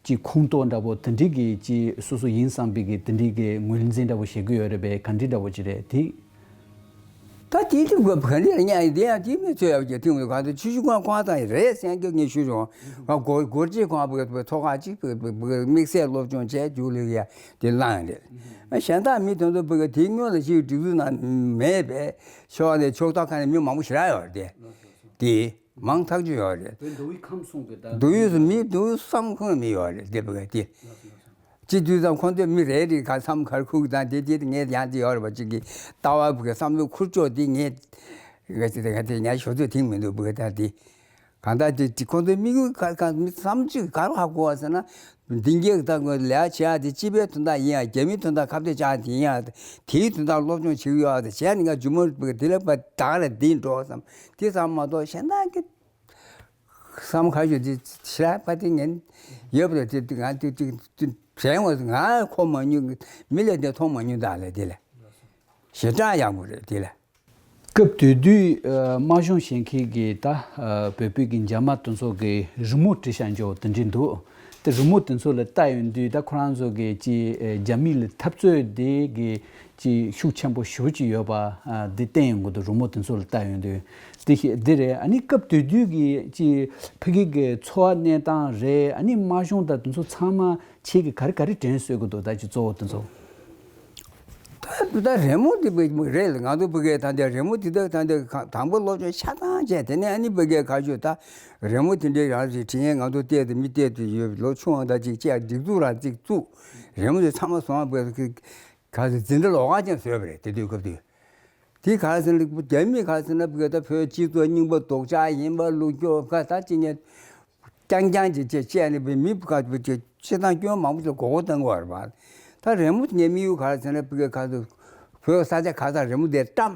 ཅིག་ཁོངས་གཏོགས་འདྲ་པོ་དེ་འདྲའི་གི་ཅིག་སོ་སོ་ཡིན་བསམ་པའི་གི་དེ་འདྲའི་གི་ངོས་འཛིན་འདྲ་པོ་བྱེད་ཀྱི་ཡོད་རེད་པས། ག་འདྲ་འདྲ་པོ་ཅིག་རེད་དེ། ད་དེའི་དུས་སྐབས་ག་འདྲ་ཉག་ཡིན་དེ་ཡང་དེའི་མི་ཚོས་ཡག་གི་ཐིམ་གང་དུ་ཆུ་བཞི་སྒང་ཁོང་ཚང་ཡི་རེད་སེང་གེ་ངས་ཞུ་རུང་ག་སྒོ་སྒོར་གཅིག་ཁོང་བུ་ག་ཚོ་ཁག་གཅིག་བུ་ག་དམིགས་བསལ་སློབ་སྦྱོང་བྱས་རྒྱུགས་ལུགས་ཡ་དེ་བླངས་རེད། གཞན་དག་མི་དོན་དུ་བུ་ག་དེའི་སྔོན་ལ་ཞིག་སྒྲིག་འཛུགས་ནང་མེད་པས་ཕྱོགས་ནས་ཕྱོགས་མཐའ་ཁག་ནས་མི་མང་པོ་ཞེ་དྲག་ཡོད་རེད་དེ། དེ་མང་ཐག་ཆོད་ཡོད་རེད། དེ་མདོ་དབུས་ཁམས་གསུམ་གྱི་ད་མདོ་དབུས་སུ་མི་མདོ་དབུས་བསམ་ཁོང་མི་ཡོད་རེད་དེ་བུ་ག་དེ། སྤྱི་འཐུས་ཚང་ཁོང་ཚོས་མི་རེ་རེ་ག་བསམ་གར་ཁུག་དང་དེ་དེ་ངས་ཡང་དེ་ཡོད་རེད་པ་གཅིག་གི་ལྟ་བ་བུ་ག་བསམ་བློ་ཁུར་ཕྱོགས་དེ་ངས་ང་ཅི་དེ་ང་དེ་ངས་ཞོ་ཚོད་ཐིང་མི་འདུག་བུ་ག་ད་དེ་གང་ལྟར་དེ་དེ་ཁོང་ཚོའི་དམིགས་ཡུལ་ག་ག་མི་བསམ་ཚུལ་ག་རུ་ཧ་གོ་བ་ཟེར་ན་འདི་འགྱེལ་ད་ངོས་ལས་བྱེད་ཡ་དེ་སྤྱི་པའི་དོན་དག་ཡིན་ཡ་རྒྱ་མིའི་དོན་དག་ཁ་གཏད་བཅག་དེ་ཡིན་ཡ་དེའི་དོན་དག་སློབ་སྦྱོང་བྱེད་ཀྱི་ཡོད་ཡ་དེ་བྱས་ནས་ང་ཇུ་མོ་བུ་ག་དེ་ལ་པ་དག་ལ་འདི་འགྲོ་བསམ་དེ་ཙམ་མ་གཏོགས་གཞན་དག་གི་བསམ་ཁ་ཤོ་དེ་ཤི་ར་པ་དེ་ངན་ཡོད་པ་དེ་དེ་ང་དེ་དེ་དེ་བྱས་འོང་ང་ཁོ་མ་མྱོང་མི་ལ་དེ་མཐོང་མ་མྱོང་ད་ལ་དེ་ལ་ཞེ་དྲག་ཡག་པོ་རེད་དེ་ལ། སྐབས་དེ་དུས་ཨ་དམའ་གཞུང་བཤད་མཁན་གྱི་ད་ཨ་བོད་པའི་གི་འཇབ་དམག་དེ་ཚོ་གི་རི་མོ་བྲིས་བཞག་འཇོག་དེ་འདྲ་འདུག་དེ་རི་མོ་དེ་ཚོ་ལ་ལྟ་ཡོང་དུས་ད་ཁོ་རང་ཚོ་གི་ཅི་ཨ་རྒྱ་མི་ལ་འཐབ་རྩོད་དེ་གི་ཅིག་ཤུགས་ཆེན་པོ་ཞེ་པོ་ཅིག་ཡོད་པ་ཨ་འདི་བསྟན་ཡོང་གི་འདུག་རི་མོ་དེ་ཚོ་ལ་ལྟ་ཡོང་དུས་དེ་ཤེས་འདི་རེད། ཨ་ནི་སྐབས་དེ་དུས་ཀྱི་ཅིག་ཕ་གི་གི་འཚོ་བ་གནས་སྟངས་རེད། ཨ་ནི་དམའ་གཞུང་དང་དེ་ཚོ་ཚང་མ་ཁྱེད་ཀྱིས་ག་རེ་ག་རེ་དྲན་གསོས་ཀྱི་འདུག་ད་ཅིག་གཙོ་བོ་དེ་ཚོ། ད་ད་རི་མོ་དེ་བུ་རེད་ལ་ང་ཚོ་བུ་གའི་ད་འདི་རི་མོ་དེ་དག་ད་འདི་དང་པོ་སློབ་སྦྱོང་ཆ་ཚང་བྱས་དེ་ནས་ཨ་ནི་བུ་གའི་ཁ་ཤོ་ད་རི་མོ་དེ་འདྲའི་རང་ཞིག་བྲིས་ཡས་ང་ཚོ་བལྟས་དུ་མི་བལྟས་དུ་ཡོད་ལོ་ཆུང་བ་ད་ཅིག་ཅིག་སྒྲིག་འཛུགས་རང་ཅིག་བཙུགས་རི་མོ་དེ་ཚང་མ་བཟུང་བ་བུ་ག་ཚོད་འཛིན་གྲྭ་ལོགས་ཀ་ཅན་བཟོས་པ་རེད་དེ་དུས་སྐབས་དུས། དེ་ག་ཟེར་ན་རྒྱ་མི་ག་ཟེར་ན་བུ་ག་ད་བོད་སྤྱི་ཚོགས་རྙིང་པ་སྡུག་ཅག་ཡིན་པ་ལུགས་སྐྱོ་ག་ད་ཅི་ཉན་རྐྱང་རྐྱང་ཅིག་བྱས་བྱས་ནས་བུ་མི་བུ་ག་བུ་ཅིག་སྤྱི་བཏང་སྐྱོན་མང་པོ་ཅིག་ལ་མགོ་སྐོར་བཏང་གི་ཡོད་རེད་པ། ད་རི་མོ་ངའི་དམིགས་ཡུལ་ག་ཟེར་ན་བུ་ག་ག་ཚོད་བོད་ས་ཆ་ག་ས་རི་མོ་དེ་བཀྲམ་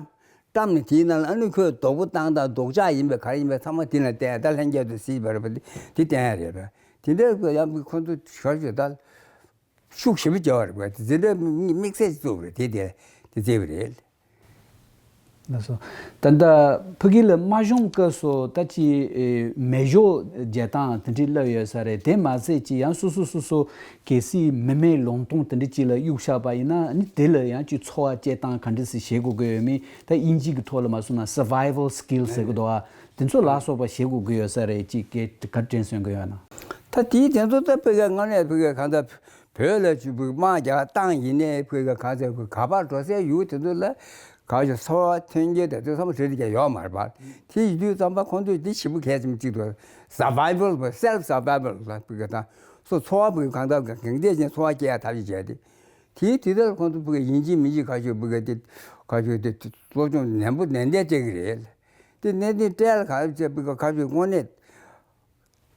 བཀྲམ་ནས་དེའི་ནང་ལ་ཨ་ནི་ཁོས་རྡོག་པོ་བཏང་དང་སྡུག་ཅག་ཡིན་པས་ག་རེ་ཡིན་པས་ཚང་མ་དེ་ལ་བསྟན་ད་ལྷན་རྒྱས་དུ་གཟིགས་པ་རེད་པ་དེ་བསྟན་ཡ་རེད་པ། དེ་འདྲའི་ཡང་ཁོ་ཚོ་ག་ཚོད་ད། ཤུགས་ཞེ་པོ་རྒྱག་པ་རེད་པ། དེ་འདྲའི་དམིགས་བསལ་ཞིག་བཙུགས་པ་རེད་དེ་དེ་དེ་བརྩིས་པ་རེད། ལགས་སོ། ད་ལྟ་ཕ་གི་ལ་དམའ་གཞུང་སྐབས་སུ་ད་ཅི་ཨེ་མེ་སྒྱོགས་རྒྱག་སྟངས་དེ་འདྲའི་བསླབས་ཡོད་ས་རེད། དེ་མ་ཟད་ཅི་ཡང་སོ་སོ་སོ་སོ་གལ་སྲིད་མི་མེད་ལུང་སྟོང་དེ་འདྲ་ཅིག་ལ་གཡུག་བཞག་པ་ཡིན་ན་ནི་དེ་ལ་ཡང་ཅི་འཚོ་བ་སྐྱེལ་སྟངས་ག་འདྲ་སེ་བྱེད་དགོས་ཀྱི་ཡོད་མེད་ད་དབྱིན་ཇི་གི་ཐོག་ལ་མ་སོང་ན་survival skill ཟེར་གི་འདུག་ཨ། དེ་ཚོ་ལ་སོགས་པ་བྱེད་དགོས་ཀྱི་ཡོད་ས་རེད། ཅི་ག་ག་དྲན་གསོ་གི་ཡོད་ན། ད་དེའི་དེ་ཚོ་ད་ཕ་གི་དངོས་གནས་ཕ་གི་གང་ལྟར། བོད་ལ་ཅིག་བུ་དམག་རྒྱག་བཏང་ཡིན་ནའི་བུ་ག་ག་ཚོད་བུ་ག་པར་འགྲོ་སའི་ཡུལ་དེ་ཚོ་ལ་ག་ཞིག་འཚོ་བ་ཐོན་སྐྱེད་དེ་ཚོ་ཚང་མ་རེ་རེ་ཀྱང་ཡོད་མ་རེད་པ། དེ་ཡིན་དུས་ཙམ་པ་ཁོང་ཚོས་འདི་ཞིབ་པོ་གལ་ཆེན་པོ་གཅིག་ཏུ་survival བུ་self survival ལ་བུ་ག་དང་སོ་འཚོ་བ་བུ་ག་གང་ལྟར་གང་ལྟར་ཅན་འཚོ་བ་སྐྱེལ་ཡ་ཐབས་ཤེས་བྱས་ཏེ། དེའི་དུས་ལྟར་ཁོང་ཚོ་བུ་ག་ཡིན་གཅིག་མིན་གཅིག་ག་ཞིག་བུ་ག་དེ་ག་ཞིག་དེ་སློབ་སྦྱོང་ནན་པོ་ནན་ཏན་སྤྲད་ཀྱི་རེད། དེ་ནན་ཏན་སྤྲད་ལ་ག་རེ་བྱས་བུ་ག་ག་ཞིག་དངོས་གནས། དུས་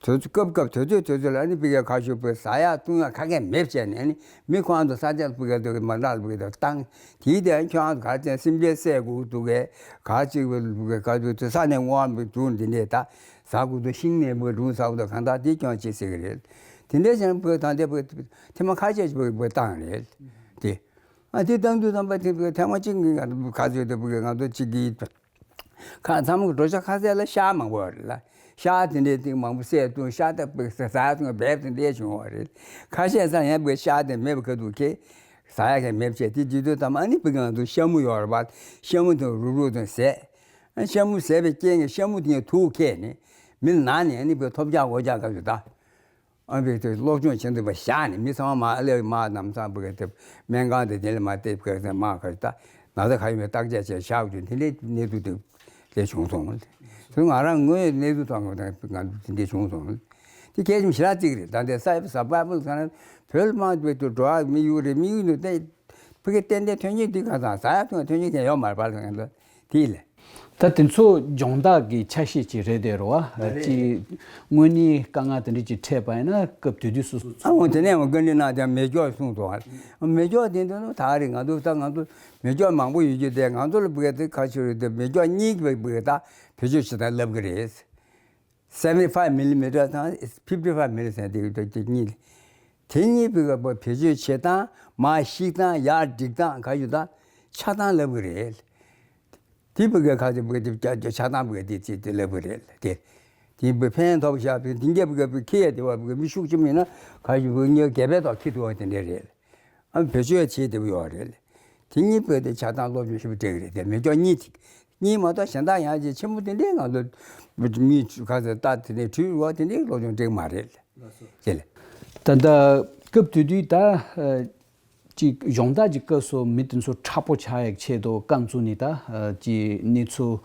ཚོད་སྐབས་སྐབས་དུས་ཚོད་དུས་ཚོད་ལ་ཨ་ནི་ཕ་གིའི་ཁ་ཤོར་བུ་ཟ་ཡག་བཏུང་ཡག་ག་གེ་མེད་བྱས་ནས་ཨ་ནི་མི་ཁོང་ཚོ་ས་ཆ་ཕ་གི་དུ་མ་འདྲ་ཕ་གི་དུ་བཏང་། དེའི་དེ་ཁྱོད་ཚོ་ག་ཚད་སེམས་ཅན་བསད་དགོས་འདུག་གས་ག་ཅིག་ཕ་གི་ག་ཚོད་དུ་ས་ནས་དབང་བའི་དུག་འདི་འདྲས་ད་ཟ་དགོས་འདུག་ཤིང་ནས་ཕ་གི་འབྲུ་ཟ་དགོས་འདུག་གང་ལྟར་དེ་སྐྱོན་བྱེད་སྲིད་གི་རེད། དེ་འདྲས་བྱས་ན་ཕ་གི་ད་ལྟའི་ཕ་གི་ཐེངས་མ་ཁ་ཤས་ཕ་གི་ཕ་གི་བཏང་རེད་དེ། ཨ་དེ་བཏང་དུས་ཙམ་པ་དེ་ཕ་གི་ཐེངས་མ་གཅིག་གི་ག་ཚོད་དུ་ཕ་གི་ང་ཚོ་གཅིག་གིས། ཁ་ཚང་མ་གི་འགྲོ་ཆ་ཁ་ཟས་ལ་ཤ་མང་པོ་ཡོད་རེད་ལ། ཤ་དེ་འདྲའི་ཏིག་མང་པོ་བསད་བཏུང་ཤ་དང་ཟ་ཡ་བཏུང་བས་དེ་འདྲའི་བྱུང་བ་རེད། ཁ་ཤས་ཙང་ཡང་བས་ཤ་དེ་མེད་པ་ག་འདུག་ཁེ། ཟ་ཡ་ག་མེད་བྱས་དེ་དུས་དུས་ཙམ་ཨ་ནི་ཕ་གི་ང་ཚོ་ཤ་མུ་ཡོད་རེད་པ། ཤ་མུ་དེ་རུབ་རུབ་དང་ཟས། ཤ་མུ་ཟས་པའི་རྐྱེན་གྱིས་ཤ་མུ་དེ་ངས་དུག་ཁེལ་ནས་མི་ན་ནས་ཨ་ནི་ཕ་གི་ཐོབ་རྒྱག་དགོས་ཀྱི་ད། ཨ་ཕ་གི་དེ་སློབ་སྦྱོང་བྱེད་འདུག་པ་བཞག་ནས་མི་ཚང་མ་ཨ་ལས་མ་ནམ་སང་ཕ་གི་དེ་སྨན་ཁང་དེ་དེ་ལས་མ་དེ་ཕ་གི་དེ་མ་ག་ད་ན་ཚ་ག་ཡོད་མེད་བརྟག་དཔྱད་བྱས་བཞག་དུས་དེ་འདྲའི་གནས་ཚུལ་དེ་ལས་བྱུང་སོང་། དེ་ང་རང་ངོས་གནས་ཚུལ་ཐོག་ང་དང་ང་དེ་འདྲའི་བྱུང་སོང་། དེ་གལ་ཆེན་ཞེ་དྲག་ཅིག་རེད། ད་ལྟའི་ས་ས་པ་པོ་ཚང་བོད་དམག་དེ་དུ་འགྲོ་བ་མི་ཡུག་རེད། མི་ཡུག་ནུ་དེ་ཕ་གི་ཏན་ཏན་ཐོན་སྐྱེད་འདི་ག་ཚང་ཟ་ཡ་ཐོན་ཐོན་སྐྱེད་ཀྱང་ཡོད་མ་རེད་པ་ལ་ང་ཚོ་དེ་ལས། ད་དེ་ཚོ་སྦྱོང་བརྡར་གྱི་ཆ་ཤས་ཅིག་རེད་དེ་རེད་བ། ཅིག་དངོས་གནས་དཀའ་ངལ་དེ་འདྲ་ཅིག་འཕྲད་པ་ཡིན་ན་སྐབས་དེ་དུས་སུ། ཨ་འོ་དེ་ནས་འོ་བཀའ་འདྲི་གནང་དེ་མེ་སྒྱོགས་གསུངས་སོང་། མེ་སྒྱོགས་དེ་འདྲ་ནི་ད་རེད་ང་ཚོ་ད་ང་ཚོ་ མེ་སྒྱོགས་མང་པོ་ཡོད་རྒྱུ་དེ་ང་ཚོ་ལ་བུ་ག་དེ་ཁ་ཤོར་རེད་དེ། མེ་སྒྱོགས་གཉིས་ཀྱི་བུ་ག་ད་བེད་སྤྱོད་བྱེད་སྟངས་ལབ་གི་རེད། seventy five millimeter དང་fifty five millimeter དེ་གཉིས། དེ་གཉིས་བུ་ག་བེད་སྤྱོད་བྱེད་སྟངས། མར་བཤིག་སྟངས། ཡར་སྒྲིག་སྟངས། ག་ཞུ་དང་ཆགས་སྟངས་ལབ་གི་རེད། དེ་བུ་ག་ཁ་ཅིག་བུ་ག་དེ་ཆགས་སྟངས་བུ་ག་དེ་ཅིག་དེ་ལབ་གི་རེད། དེ་དེ་བུ་ཕན་ཐོགས་ཤག་བུ་དེ་འགྱེད་བུ་ག་བུ་ཁེ་ཡ་དེ་བ་བུ་ག་མི་ཤུགས་ཆེན་མིན་ན་ག་ཞུ་བུ་ག་ངའི་སྒལ་པའི་ཐོག་ཁེ་ཐུབ་པ་དེ་འདྲ་རེད། ཨ་བེད་སྤྱོད་བྱེད་བདེ་པོ་ཡོད་རེད། དེ་གཉིས་པོ་དེ་ཆགས་སྟངས་སློབ་སྦྱོང་ཞིབ་པོ་སྤྲད་ཀྱི་རེད་དེ། མེ་སྒྱོགས་གཉིས་དེ་གཉིས་མ་གཏོགས་གཞན་དག་ཡང་ཅིག་ཆེན་པོ་དེ་འདྲའི་ང་ཚོ་མི་ག་ཚོད་ལྟ་དེ་འདྲའི་བྲིས་ཡོད་དེ་འདྲའི་སློབ་སྦྱོང་སྤྲད་ཀྱི་མ་རེད། ལགས་སོ། ཞེས་ལ། ད་ལྟ་སྐབས་དེ་དུས་ད་ཅིག་གཞུང་དག་ཅིག་སྐབས་སུ་མི་དེ་ཚོ་མཁྲེགས་པོ་ཆགས་ཡག་ཆེད་དུ་རྐང་བཙུགས་ནས་ད་ཅིག་གནས་ཚུལ་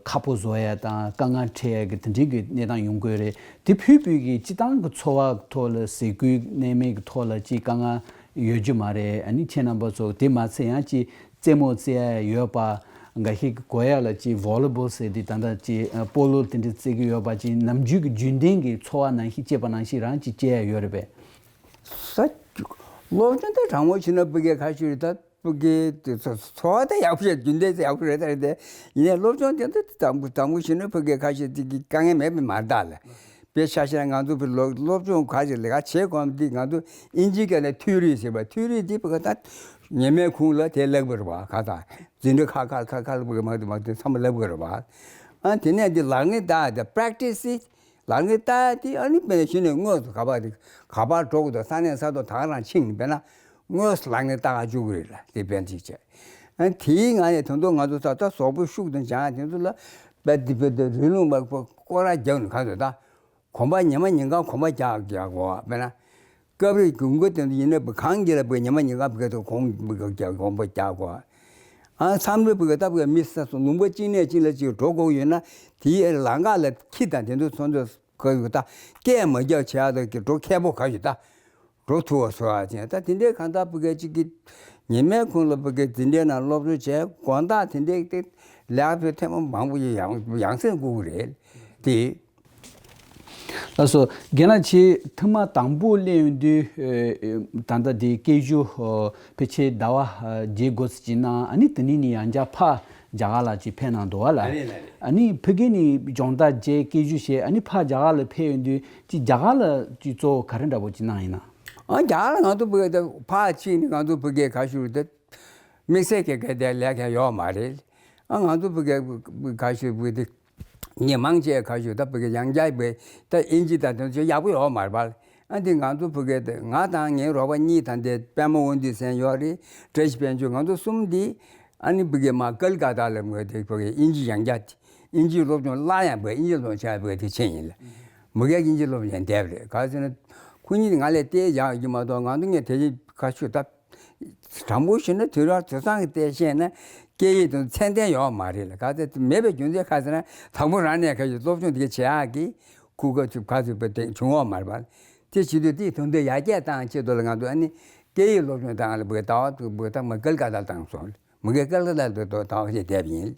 ཁག་པོ་བཟོ་ཡག་དང་དཀའ་ངལ་འཕྲད་ཡག་གི་དེ་འདྲའི་གི་གནས་སྟངས་ཡོང་གི་རེད། དེ་བོད་པའི་གི་སྤྱི་བཏང་གི་འཚོ་བ་ཐོག་ལ་ཟས་གོས་གནས་མལ་གི་ཐོག་ལ་ཅིག་དཀའ་ངལ་ཡོད་རྒྱུ་མ་རེད། ཨ་ནི་ཁྱེད་རྣམ་པ་ཚོ་དེ་མ་ཚད་ཡང་ཅིག་རྩེད་མོ་རྩེ་ཡ་ཡོད་པ། འགའ་ཤས་ཀྱི་གོ་ཡ་ལ་ཅིག་ཝོ་ལི་བོལ་ཟེར་དེ་ད་ལྟ་ཅིག་སྤོ་ལོ་དེ་འདྲ་རྩེ་གི་ཡོད་པ། ཅིག་ནམ་རྒྱུན་གྱི་རྒྱུན་ལྡན་གྱི་འཚོ་བ་ནང་བཞིན་སྐྱེས་པ་ནང་བཞིན་རང་ཅིག་སྐྱེ་ཡ་ཡོད་རེད་པས། ས། སློབ་སྦྱོང་དེ་དྲང་མོ་བྱས་ན་བུ་གའི་ཁ་ཤས་རེད་ད། བུ་གའི་དེ་ཚོ་འཚོ་བ་དེ་ཡག་པོ་བྱས། རྒྱུན་ལྡན་ཚོ་ཡག་པོ་རེད་ད་རེད་དེ། ཡིན་ནའི་སློབ་སྦྱོང་དེ་འདྲ་དྲང་པོ་དྲང་པོ་བྱས་ན་བུ་གའི་ཁ་ཤས་དེ་གི་དཀའ་ངལ་མེད་པའི་མ་རེད་ད་ལ། དཔེ་ཆ་བཞག་ན་ང་ཚོ་བུ་སློབ་སློབ་སྦྱོང་ག་རེ་ལས་ཀ་བྱེད་དགོས་འདི་ང་ཚོ་ཨིན་ཇི་སྐད་ནས་ཐིའོ་རི་ཟེར་བ། ཐིའོ་རི་འདི་བུ་ག་ད་ཉི་མའི་ཁུངས་ལ་དེ་ལབ་དགོས་རེད་བ། ག་ད་འཛིན་གྲྭ་ཁ་ཁ་ཁ་ཁ་ལ་བུ་ག་མ་དུ་མ་དུ་ཚང་མ་ལབ་དགོས་རེད་བ། ཨ་དེ་ནས་འདི་ལག་ལེན་བསྟར་དེ་པྲེག་ཊི་སི། ལག་ལེན་བསྟར་དེ་ཨ་ནི་དཔེར་ན་གཞི་ནས་དངོས་སུ་ག་པར་དེ་ག་པར་འགྲོ་དགོས་དང་ས་གནས་ས་ཐོག་ད་ག་རང་ཕྱིན་ནས་དཔེར་ན་དངོས་སུ་ལག་ལེན་བསྟར་ག་འཇུག་གི་རེད་ལ། དེ་དཔེར་ཅིག་བྱས། ཨ་དེའི་ངང་ནས་དོན་དུ་ང་ཚོ་ད་ལྟ་གཟུགས་པོ་ཤུགས་དང་སྦྱང་དེ་ཚོ་ལ་དཔེ་དེ་དཔེ་དེ་རུས་ལུང་བ་སྐོར་ར་རྒྱག་ནས་ག་ཚོད་ད་གོམ་པ་ཉི་མ་ཉིན་གང་གོམ་པ་རྒྱག་རྒྱག་དགོས། དཔེར་ན་སྐབས་རེ་དགུན་ཁ་དེ་ཚོ་ཡིན་ན་བུ་གངས་དཀྱིལ་ལ་བུ་ཉི་མ་ཉིན་གང་བུ་ག་ཚོད་གོམ་བུ་ག་རྒྱག་གོམ་པ་རྒྱག་དགོས། ཨ་མཚམས་རེ་བུ་ག་ད་བུ་ག་མི་ས་སོ་ལུང་པ་གཅིག་ནས་གཅིག་ལ་གཅིག་འགྲོ་དགོས་ཡོད་ན་དེའི་ལམ་ཁ་ལ་ཁྱི་དང་དེ་ཚོ་ཚོ་ཚོ། ག་ཡོད་ད། སྐད་མ་རྒྱག་བྱེད་ཡག་ད་གི་འགྲོ་མཁས་པོ་ག་ཡོད་ད། འགྲོ་ཐུབ་པ་བཟོ་ཡག་ཅན་ད་དེ་འདྲའི་གང་ལྟར་བུ་གའི་གཅིག་གི་ཉི་མའི་ཁོངས་ལ་བུ་གའི་འཛིན་གྲྭའི་ནང་སློབ་སྦྱོང་བྱས་དགོང་དག་དེ་འདྲའི་དེ་ལས་ཀ་ཐེངས་མ་མང་པོ་ཡང་ཡང་སེ་བསྐུར་གི་རེད་དེ། ལགས་སོ། རྒན་ལགས་ཁྱེད་ཐེངས་མ་དང་པོ་སླེབས་ཡོང་དུས་ད་ལྟ་དེ་སྐད་ཞུ་ཕལ་ཆེར་ཟླ་བ་བརྒྱད་དགུ་ཙམ་ཅིག་གནང་། ཨ་ནི་དེ་ནས་ནི་ཡང་བསྐྱར་ཕར་རྒྱ་གར་ལ་ཅིག་ཕེབས་གནང་འདུག་བ་ལ། ཨ་རེད་ལ་རེད། ཨ་ནི་ཕ་གི་ནས་སྦྱོང་བརྡར་བྱས་སྐད་ཞུ་བྱས། ཨ་ནི་ཕར་རྒྱ་གར་ལ་ཕེབས་ཡོང་དུས་ཅིག་རྒྱ་གར་ལ་ཅིག་གཙོ་བོ་ག་རེ་འདྲ་པོ་ཅིག་གནང་ཡིན་ན། ཨ་རྒྱ་གར་ལ་ང་ཚོ་ཕ་གི་ད་ཕར་ཕྱིན་ནས་ང་ཚོ་ཕ་གིའི་ག་ཞུ་རེད་དེ། དམིགས་བསལ་གྱི་ག་དེ་ལས་ཀ་ཡོད་མ་རེད། ཨ་ང་ཚོ་ཕ་གིའི་ག་ཞུ་ཕ་གི་དེ་མི་མང་ཆེ་ག་ཞུ་ད་ཕ་གི་ཡང་བསྐྱར་ཕ་གི་ད་ཨིན་ཇི་དང་དེ་ཚོ་ཡག་པོ་ཡོད་མ་རེད་པ། ཨ་འདི་ང་ཚོ་ཕ་གི་དེ་ང་དང་ངའི་རོགས་པ་གཉིས་དང་དེ་པད་མ་དབང་འདུས་ཟེར་ཡོད་རེད། བཀྲ་ཤིས་དཔལ་འབྱོར། ང་ཚོ་གསུམ་འདི་ཨ་ནི་ཕ་གི་མ་ཀལ་ཀ་ཏ་ལ་མ་གི་དེ་ཕ་གི་ཨིན་ཇི་ཡང་བསྐྱར་ཨིན་ཇི་སློབ་སྦྱོང་སླར་ཡང་ཕ་གི་ཨིན་ཇི་སློབ་སྦྱོང་བྱས་ཕ་གི་དེ་ཕྱིན་ཡིན་ལ། མ་གི་ཨིན་ཇི་སློབ་སྦྱོང་བསྡད་པ་རེད། ག་ཟེར་ན་ཁོ་གཉིས་ང་ལས་བལྟས་ཡག་ཡིན་མ་གཏོགས་ང་ཚོ་ངས་དེ་ག་ཞུ་ད། དྲང་པོ་ཞུས་ན་དུས་རབས་དེང་སང་གི་བལྟས་བཤད་ན་སྐད་ཡིག་དང་ཚད་ལྡན་ཡོད་མ་རེད་ལ། ག་ཚད་མེད་པའི་རྒྱུ་མཚན་ག་ཟེར་ན་དང་པོ་རང་ནས་ག་ཞིག་སློབ་སྦྱོང་དེ་ག་བྱེད་ཡག་གི་ཁུག་ཀ་ཚུགས་ག་ཚོད་པ་དེ་བྱུང་ཡོད་མ་རེད་པ། དེ་བྱེད་དུས་དེའི་དོན་དུ་ཡར་རྒྱས་བཏང་ཆེད་དུ་ལ་ང་ཚོ་ཨ་ནི་སྐད་ཡིག་སློབ་སྦྱོང་བཏང་ལ་བུ་ག་ཟླ་བ་དུ་བུ་ག་ད་མ་ཀལ་ཀ་ཏ་བཏང་སོང་། མ་གི་ཀལ་ཀ་ཏ་དུ་ཟླ་བ་ཞིག་བསྡད་པ་ཡིན།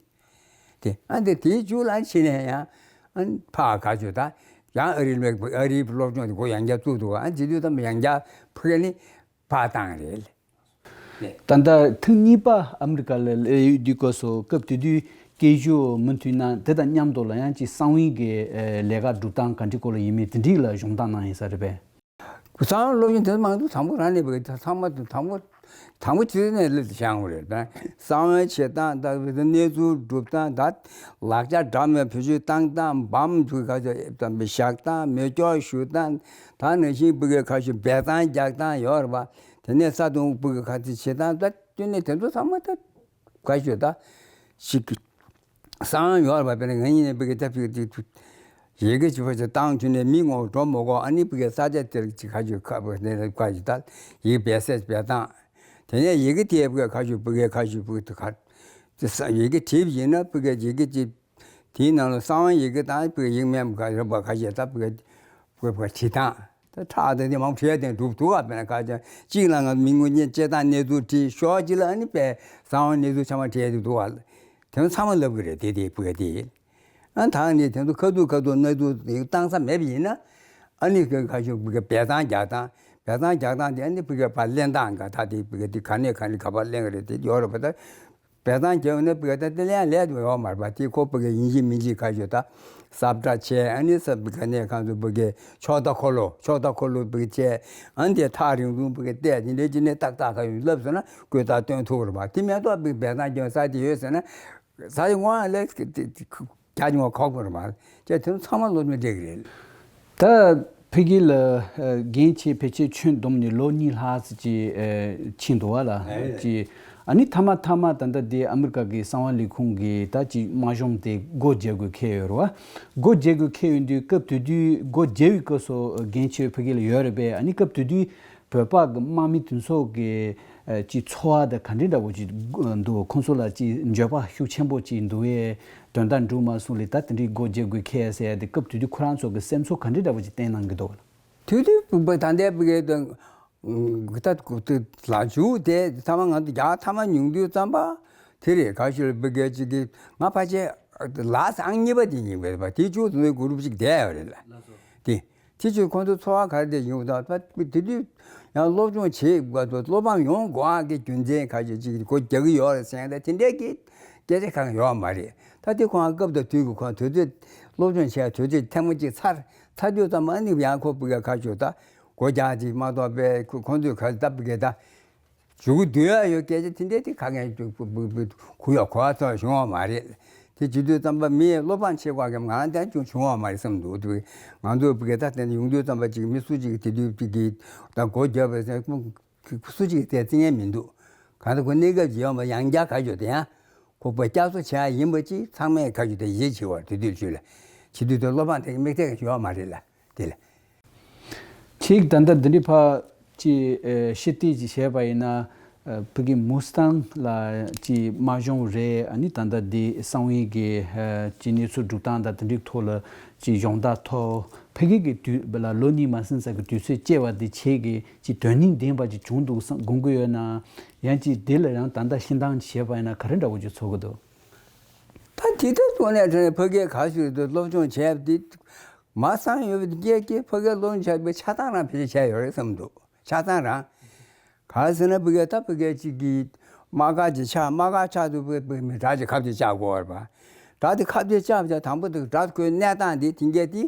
དེ་ཨ་འདི་དེའི་མཇུག་ལ་ཕྱིན་ནས་ཡང་ཨ་ཕ་ག་ཞུ་ད་ཡང་ཨ་རིའི་སློབ་ཨ་རིའི་སློབ་སྦྱོང་དེ་གོ་ཡང་བསྐྱར་བཙུགས་འདུག་ཨ་འདི་དུས་ད་ཡང་བསྐྱར་ཕ་གི་ནི་ཕར་བཏང་རེད། ད་ལྟ་ཐེངས་གཉིས་པ་ཨ་མི་རི་ཀ་ལ་སླེབས་ཡོད་དུས་སྐབས་སུ་སྐབས་དེ་དུས་སྐད་ཞུ་མུ་མཐུད་གནང་། དེ་དང་མཉམ་དུ་ལ་ཡང་ཅིག་གསང་བའི་གི་ལས་ཀ་སྒྲུབ་སྟངས་ག་འདྲ་སྐོར་ལ་ཡིན་མིན་དེ་འདྲ་ལ་སྦྱོང་བརྡར་གནང་ཡིན་ས་རེད་པས། གསང་བའི་སློབ་སྦྱོང་དེ་མང་དུ་དང་པོ་རང་ནས་བས་ཚང་མ་དང་པོ་དང་པོ་དེ་ནས་སླེབས་ཏེ་བཞག་ཡོང་རེད་པས། གསང་བའི་བྱེད་སྟངས་དང་གནས་ཚུལ་སྒྲུབ་སྟངས་དང་ལག་ཆ་འདྲ་མིན་བེད་སྤྱོད་བཏང་སྟངས་འབམ་ཚུགས་ག་ཚོད་བཞག་སྟངས་མེ་སྒྱོགས་གཞུ་སྟངས་དང་ནང་བཞིན་བུ་གའི་ཁ་ཤུ་འབེལ་གཏམ་རྒྱག་སྟངས་ཡོད་རེད་པ། དེ་ནས་ས་དུང་བུ་གའི་ཁ་ཚིག་བྱེད་སྟངས་ད་དེ་ནས་དེ་ཚོ་ཚང་མ་ད་ག་ཤོད་ད་ཞིག་གསང་ཡོད་རེད་པ། དཔེར་ན་ང་གཉིས་ནས་བུ་གའི་ད་བུ་གའི་ཡི་གེ་ཅིག་ཕར་ཅིག་བཏང་བྱུང་ནས་མི་ངོ་འགྲོ་མི་དགོས། ཨ་ནི་བུ་གའི་ས་ཆ་དེར་ཅིག་ཁ་ཤོད་ཁ་བུ་ནས་ཁ་ཅིག་ད་ཡི་གེ་འབེལ་ས་འབེལ་སྟངས། དེ་ནས་ཡི་གེ་དེའི་བུ་གའི་ཁ་ཤོད་བུ་གའི་ཁ་ཤོད་བུ་གའི་ཁ་ཡི་གེ་བྲིས་པ་ཡིན་ན་བུ་གའི་ཡི་གེ་ཅིག་དེའི་ནང་ལ་གསང་བའི་ཡི་གེ་དང་བོད་ཡིག་མིན་པ་རེད་པ། ཁ་ཤས་ད་བོད་བོད་བྲིས་སྟངས་ད་ཁྲག་དང་དེ་མང་པོ་བྲིས་ཡ་དེ་འགྲུབ་འདུག་ག་དཔེར་ན་ཁ་ཤས་གཅིག་ལ་ང་མི་ངོ་རྙེད་སྐྱེ་སྟངས་གནས་ཚུལ་བྲིས། ཤོག་གཅིག་ལ་ཨ་ནི་དཔེ་གསང་བའི་གནས་ཚུལ་ཚང་མ་བྲིས་ཡ་དེ་འདུག་ག་དེ་ཚོ་ཚང་མ་ལབ་གི་རེད། དེ་དེ་བོད་དེ་ཨ་ཐང་ནི་དེ་ཚོ་ཁ་ཐུག་ཁ་ཐུག་གནས་ཚུལ་དེ་བཏང་ས་མེད་པ་ཡིན་ན་ཨ་ནི་ཁ་ཤས་བོད་སྐད་འབེལ་སྟངས་རྒྱག་སྟངས། འབེལ་གཏམ་རྒྱག་སྟངས་དེ་ཨ་ནི་ཕ་གིར་ཕར་ལེན་སྟངས་འགའ་ད་དེ་ཕ་གིར་དེ་ག་ནས་ག་ནས་ག་པར་ལེན་གི་རེད་དེ་ཡོད་རེད་པ། ད་འབེལ་གཏམ་རྒྱག་ཡོང་ན་ཕ་གིར་ད་དེ་ལེན་ལས་དུ་ཡོད་མ་རེད་པ། དེ་ཁོ་ཕ་གིར་ཡིན་གཅིག་མིན་གཅིག་ག་ཞུ་ད་ཟབ་ཕྲ་བྱས། ཨ་ནི་ས་ཕ་ག་ནས་གང་དུ་ཕ་གིར་ཕྱོགས་མཐའ་འཁོར་ལོ་ཕྱོགས་མཐའ་འཁོར་ལོ་ཕ་གིར་བྱས། ཨ་ནི་དེ་ཐག་རིང་ཐུང་ཕ་གིར་བལྟས། དེ་འདྲའི་ཅི་ནས་ཏག་ཏག་ག་ཡོད་ལབ་སོང་ན་བཀོད་རྟགས་སྟོན་ཐུབ་རེད་པ། དེ་མེད་ཐོག་ཕ་གིར་འབེལ་གཏམ་རྒྱག་ས་དེ་ཡོད་ཟེར་ན། ས་ཡི་དབང་ལས་རྒྱ་ཆེན་པོ་ཁག་པོ་རེད་མ་རེད། ཅེས་དེ་ཚང་མ་བློ་མི་འདྲེ་གི་རེད། ད་ཕ་གི་ལ་འགན་ཆེ་ཕལ་ཆེར་ཁྱོན་བསྡོམས་ནས་ལོ་གཉིས་ལྷག་ཙམ་ཅིག་ཕྱིན་འདུག་བ་ལ་ཅིག་ཨ་ནི་མཐའ་མ་མཐའ་མ་ད་ལྟ་དེ་ཨ་མི་རི་ཀ་གི་གསང་བ་ལས་ཁུངས་ཀྱི་ད་ཅིག་དམག་གཞུང་དེ་སྒོ་རྒྱག་དགོས་ཁེལ་ཡོད་རེད་བ། སྒོ་རྒྱག་དགོས་ཁེལ་ཡོད་དུས་སྐབས་དེ་དུས་སྒོ་རྒྱག་པའི་སྐབས་སུ་འགན་ཆེ་ཕ་གི་ལ་ཡོད་རེད་པས། ཨ་ནི་སྐབས་དེ་དུས་བོད་པ་གི་དམག་མི་དེ་ཚོ་གི་ཨ་ཅིག་ཚོར་བ་དང་ག་འདྲ་འདྲ་བོ་ཅིག་འདུག་ཁོང་ཚོ་ལ་ཅིག་འགྱོད་པ་ཤུགས་ཆེན་པོ་ཅིག་འདུག་བས། དོན་དག་འགྲུབ་མ་སོང་ལས་ད་དེ་འདྲའི་སྒོ་འབྱེད་དགོས་ཁེལ་ཟེར་ཡ་དེ་སྐབས་དེ་དུས་ཁོ་རང་ཚོ་གི་སེམས་ཚོར་ག་འདྲ་འདྲ་བོ་ཅིག་བསྟན་གནང་གི་འདུག་དེ་དུས་ད་ལྟའི་བུ་གའི་དོན་ད་ལ་འཇུག་དེ་ཐ་མ་ང་ཚོ་རྒྱ་ཐ་མ་ཉུང་དུས་ཙམ་པ་དེ་རེད། ག་ཞུ་བུ་གའི་ཅིག་གི་ང་ཕལ་ཆེར་ལ་སང་གཉིས་པ་དེ་ཡིན་པས་པ། དེ་ཅུང་ཚོ་གུ་རུབ་ཅིག་བསྡད་ཡོད་རེད་ལ། དེ། དེ་ཕྱིར་ཁོང་ཚོ་ཚོར་བ་ག་རེ་དེ་ཡོང་དང་ད་དེ་དུས་ཡང་སློབ་སྦྱོང་བྱེད་དགོས་པ་བློ་ཕམ་ཡོང་དགོས་ཀྱི་རྒྱུ་མཚན་ག་ཞིག་ཅིག་སྒོ་རྒྱག་གི་ཡོད་རེད་ཟེར་ཡང་ད་དེ་འདྲའི་གི་སྐད་ཆ་གང་ཡོད་མ་རེད། ད་དེ་ཁོང་སྐབས་དང་དུས་ཀྱི་ཁོང་དུས་ཚོད་སློབ་སྦྱོང་བྱས་དུས་ཚོད་ཐེངས་མ་གཅིག་ཚར་ཚར་དུས་ཙམ་མ་ནི་ཡང་ཁོ་བུ་ག་ག་ཞུ་ད་སྒོ་རྒྱག་ཅིག་མ་གཏོགས་པའི་ཁོ་ཁོང་ཚོས་ག་ད་བུ་ག་ད། མཇུག་བསྡུ་ཡ་ཡོད་སྐད་ཆ་དེ་འདྲའི་དེ་ཁ་ངན་གུ་ཡོད་གོ་བ་ཚོ་བྱུང་བ་མ་རེད། དེ་བྱེད་དུས་ཙམ་པ་མི་བློ་ཕམ་བྱེད་དགོས་ཀྱི་ང་རང་དེ་ཅུང་བྱུང་བ་མ་རེད་བསམ་འདུག་དེ་ང་ཚོ་བུ་གའི་ད་དེ་ཡོང་དུས་ཙམ་པ་ཅིག་མི་སུ་ཅིག་དེ་དུས་ཅིག་གིས་ད་སྒོ་རྒྱབ་པའི་སེ་སུ་ཅིག་དེ་བརྩི་མཁན་མི་འདུག་གང་ལྟར་ཁོ་གནས་སྐབས་ཀྱི་ཡོང་བ་ཡང་བསྐྱར་ག་ཞུ་དེ་ཡང་ཁོ་བུ་བསྐྱར་གསོ་བྱེད་ཡ་ཡིན་པ་ཅིག་ཚང་མས་ག་ཞུ་དེ་ཡིད་ཆེས་བར་དེ་དུས་ཚོད་ལ་བྱེད་དུས་དེ་བློ་ཕམ་དེ་དམིགས་བསལ་ཡོད་མ་རེད་ལ། དེ་ལ། ཁྱེད་ད་ལྟ་འདི་འདྲའི་ཕ་ཅི་ཨེ་ཤི་ཏི་ཅི་བྱས་པ་ཡིན་ན། ཨ་ཕ་གི་མུ་སི་ཐང་ལ་ཅི་དམག་གཞུང་རེད། ཨ་ནི་ད་ལྟ་འདི་གསང་བའི་གི་ཨ་ཅི་གནས་ཚུལ་སྒྲུབ་སྟངས་དང་དེ་འདྲའི་ཐོག་ལ་ཅི་སྦྱོང་བརྡར་ཐོབ། ཕ་གི་གི་དུས་ལ་ལོ་གཉིས་མ་ཟིན་ཙམ་གི་དུས་ཚོད་སྐྱེལ་བ་འདི་ཁྱེད་ཀྱི་ཅི་དོན་སྙིང་ལྡན་པ་ཅིག་བྱུང་འདུག་བསམ་དགོངས་ཀྱི་ཡོད་ན། ཡང་ཅི་འདི་ལ་ཡང་ད་ལྟ་ཤི་སྟངས་ཅི་བྱས་པ་ཡིན་ན་ག་རེ་འདྲ་བོ་ཅིག་ཚོར་གི་འདུག་ད་དེ་ལྟར་སོང་ནས་དྲན་ནས་ཕ་གིའི་ག་ཞུ་དུ་སློབ་སྦྱོང་བྱས་པ་འདི་མ་གསང་ཡོད་པའི་སྐད་ཀྱིས་ཕ་གིའི་སློབ་སྦྱོང་བྱས་པའི་ཆ་ཚང་རང་ཕལ་ཆེར་བྱས་ཡོད་རེད་བསམ་འདུག་ཆ་ཚང་རང་། ག་རེ་ཟེར་ན་ཕ་གིའི་ད་ཕ་གིའི་གཅིག་གིས་དམག་སྒར་གྱི་ཆ་དམག་སྒར་ཆ་དུ་ཕ་གི་མི་དགྲ་གཅིག་ཁ་གཏད་བཅག་དགོས་པ་རེད་པ། དགྲ་དེ་ཁ་གཏད་བཅག་བྱས་དང་པོ་དེ་དགྲ་ཁོའི་གནས་སྟངས་དེ་དེང་གི་དེ་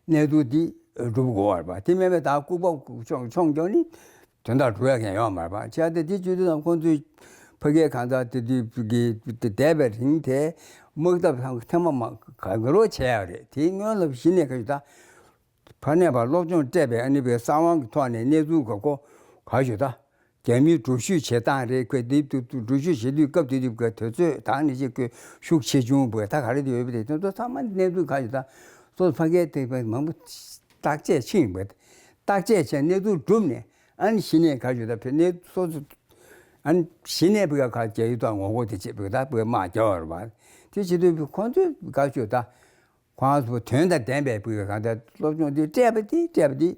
གནས་ཚུལ་དེ་སྒྲུབ་དགོས་པ་རེད་པ། དེ་མིན་པའི་ད་ལྐུགས་པ་མཆོང་མཆོང་རྒྱག་ནི། དོན་དག་སྒྲུབ་ཡ་མཁན་ཡོད་མ་རེད་པ། བྱས་ཏེ་དེ་བྱེད་དུས་ཙམ་ཁོང་ཚོས་ཕ་གིའི་གང་ཟག་དེ་དུས་ཀྱི་འདས་པའི་རིང་དེ་དམག་འཐབ་ཐེངས་མ་མ་ག་ག་རོ་བྱས་ཡོད་རེད། དེའི་སྔོན་ལ་གཞི་ནས་ག་ཞུ་ད་ཕ་ནས་ཕར་སློབ་སྦྱོང་སྤྲད་པའི་ཨ་ནི་བའི་གསང་བ་གི་ཐོག་ནས་གནས་ཚུལ་ག་གོ་ག་ཞུ་ད་རྒྱ་མིའི་འགྲུལ་བཞུད་བྱེད་སྟངས་རེད། ཁོས་དེ་དུས་འགྲུལ་བཞུད་བྱེད་དུས་སྐབས་དེ་དུས་ཀྱི་དུས་ཚོད་དང་ནི་ཅིག་ཁོས་ཤུགས་ཆེ་ཆུང་བོས་ད་ག་རེ་དེ་ཡོད་པ་དེ་དེ་ཚོ་ཚང་མ་གནས་ཚུལ་ག་ཞུ་ད་སོ་སོ་ཕ་གིའི་དེ་མང་པོ་བརྟག་དཔྱད་ཕྱིན་པ་བརྟག་དཔྱད་བྱས་གནས་ཚུལ་བསྒྲུབས་ནས། ཨ་ནི་གཞི་ནས་ག་ཞུ་ད་ཕེ་ནས་སོ་སོ། ཨ་ནི་གཞི་ནས་ཕ་གི་ག་རྒྱ་ཡུལ་དང་ངོ་རྒོལ་དེ་བྱེད་ཕ་གི་ད་ཕ་གི་དམག་རྒྱག་པ་རེད་པ། དེ་བྱེད་དུས་ཁོང་ཚོས་ག་ཞུ་ད་ཁོང་ཚོ་དོན་དང་ལྡན་པའི་ཕ་གི་ག་ད་སློབ་སྦྱོང་དེ་སྤྲད་པ་དེ་སྤྲད་པ་དེ་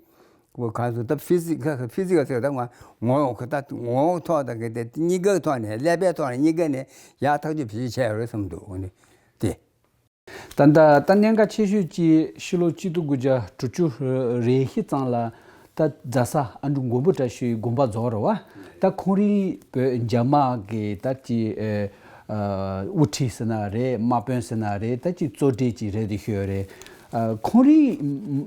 ཁོ་ག་ཚོ་ད་ཕི་སི་ཁ་ཕི་སི་ཁ་ཟེར་ད་ང་ངོ་ད་ངོ་ཐོག་དང་གི་དེ་གཉིས་ཀའི་ཐོག་ནས་ཀླད་པའི་ཐོག་ནས་གཉིས་ཀ་ནས་ཡག་ཐག་ཆོད་བེད་སྤྱོད་བྱས་ཡོད་རེད་བསམ་འདུག་འོ་ནི་དེ། ད་ལྟ་ད་གནད་འགག་ཆེ་ཤོས་ཀྱི་ཕྱི་ལོ་གཅིག་སྟོང་དགུ་བརྒྱ་དྲུག་ཅུ་རེ་བཞི་ཙམ་ལ་ད་རྫ་ས་ཨ་འབྲུག་མགོན་པོ་བཀྲ་ཤིས་དགོན་པ་རྫོགས་རེད་བ། ད་ཁོང་རིག་བོད་རྒྱ་དམག་གི་ད་ཅི་ཨ་དབུ་ཁྲིད་ཟེར་ན་རེད། དམག་དཔོན་ཟེར་ན་རེད། ད་ཅི་གཙོ་གྲས་ཅིག་རེད་དེ་ཤོད་རེད། ཨ་ཁོང་རིག་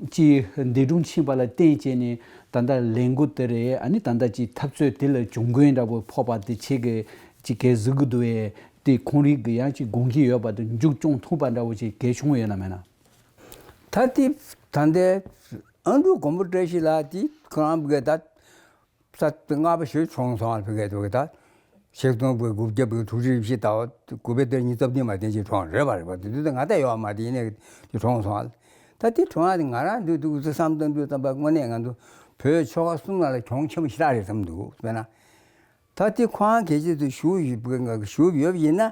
ཅི་འདས་གྲོངས་ཕྱིན་པ་ལ་བརྟེན་བྱས་ནས་ད་ལྟ་ལས་འགུལ་དེ་རེད། ཨ་ནི་ད་ལྟ་ཅི་འཐབ་རྩོད་དེ་ལ་གྱོང་གུན་འདྲ་པོ་ཕོག་པ་དེ་ཆེ་གི་ཅི་གས་གཟིགས་གི་འདུག་བས། དེ་ཁོང་རིག་གི་ཡང་ཅིག་དགོངས་ཀྱི་ཡོད་པ་དང་མཇུག་སྐྱོང་ཐུབ་པ་འདྲ་བོ་ཞིག་གལ་བྱུང་ཡོད་ན་མེད་ན། ད་དེ་ད་ལྟའི་ཨ་འབྲུག་མགོན་པོ་བཀྲ་ཤིས་ལགས་དེ་ཁོ་རང་བི་གའི་ད་ས་ལྔ་པ་ཞིག་གྲོངས་སོང་བ། བི་གའི་དུ་གི་ད་ཆིག་སྟོང་དགུ་དགུ་བརྒྱ་བི་དྲུག་ཅུ་རེ་བཞི་ཟླ་བ་དགུ་པའི་ཟླ་ཉི་ཤུ་རྩ་བདུན་མ་དེ་ཅིག་གྲོངས་རེད་པ་རེད་པ། དེ་དུས་ད་ང་ད་ཡོད་མ་དེ་ཡིན་ནའི་དེ་གྲོངས་སོང་བ། ད་དེ་གྲོངས་ཡ་དེ་ང་རང་དུས་དུས་བསམ་དང་དུས་ཙམ་པ་དངོས་གནས་ང་ཚོ་བོད་ཆོལ་ཁ་གསུམ་ལ་ལ་གྱོང་ཆེན་པོ་ཞེ་དྲག་རེད་བསམ་འདུག་དཔེར་ན། ད་དེ་ཁོང་གལ་ཆེ་ཚུལ་ཞུ་ཡོད་པ་ཞུ་ཡོད་ཡིན་ན།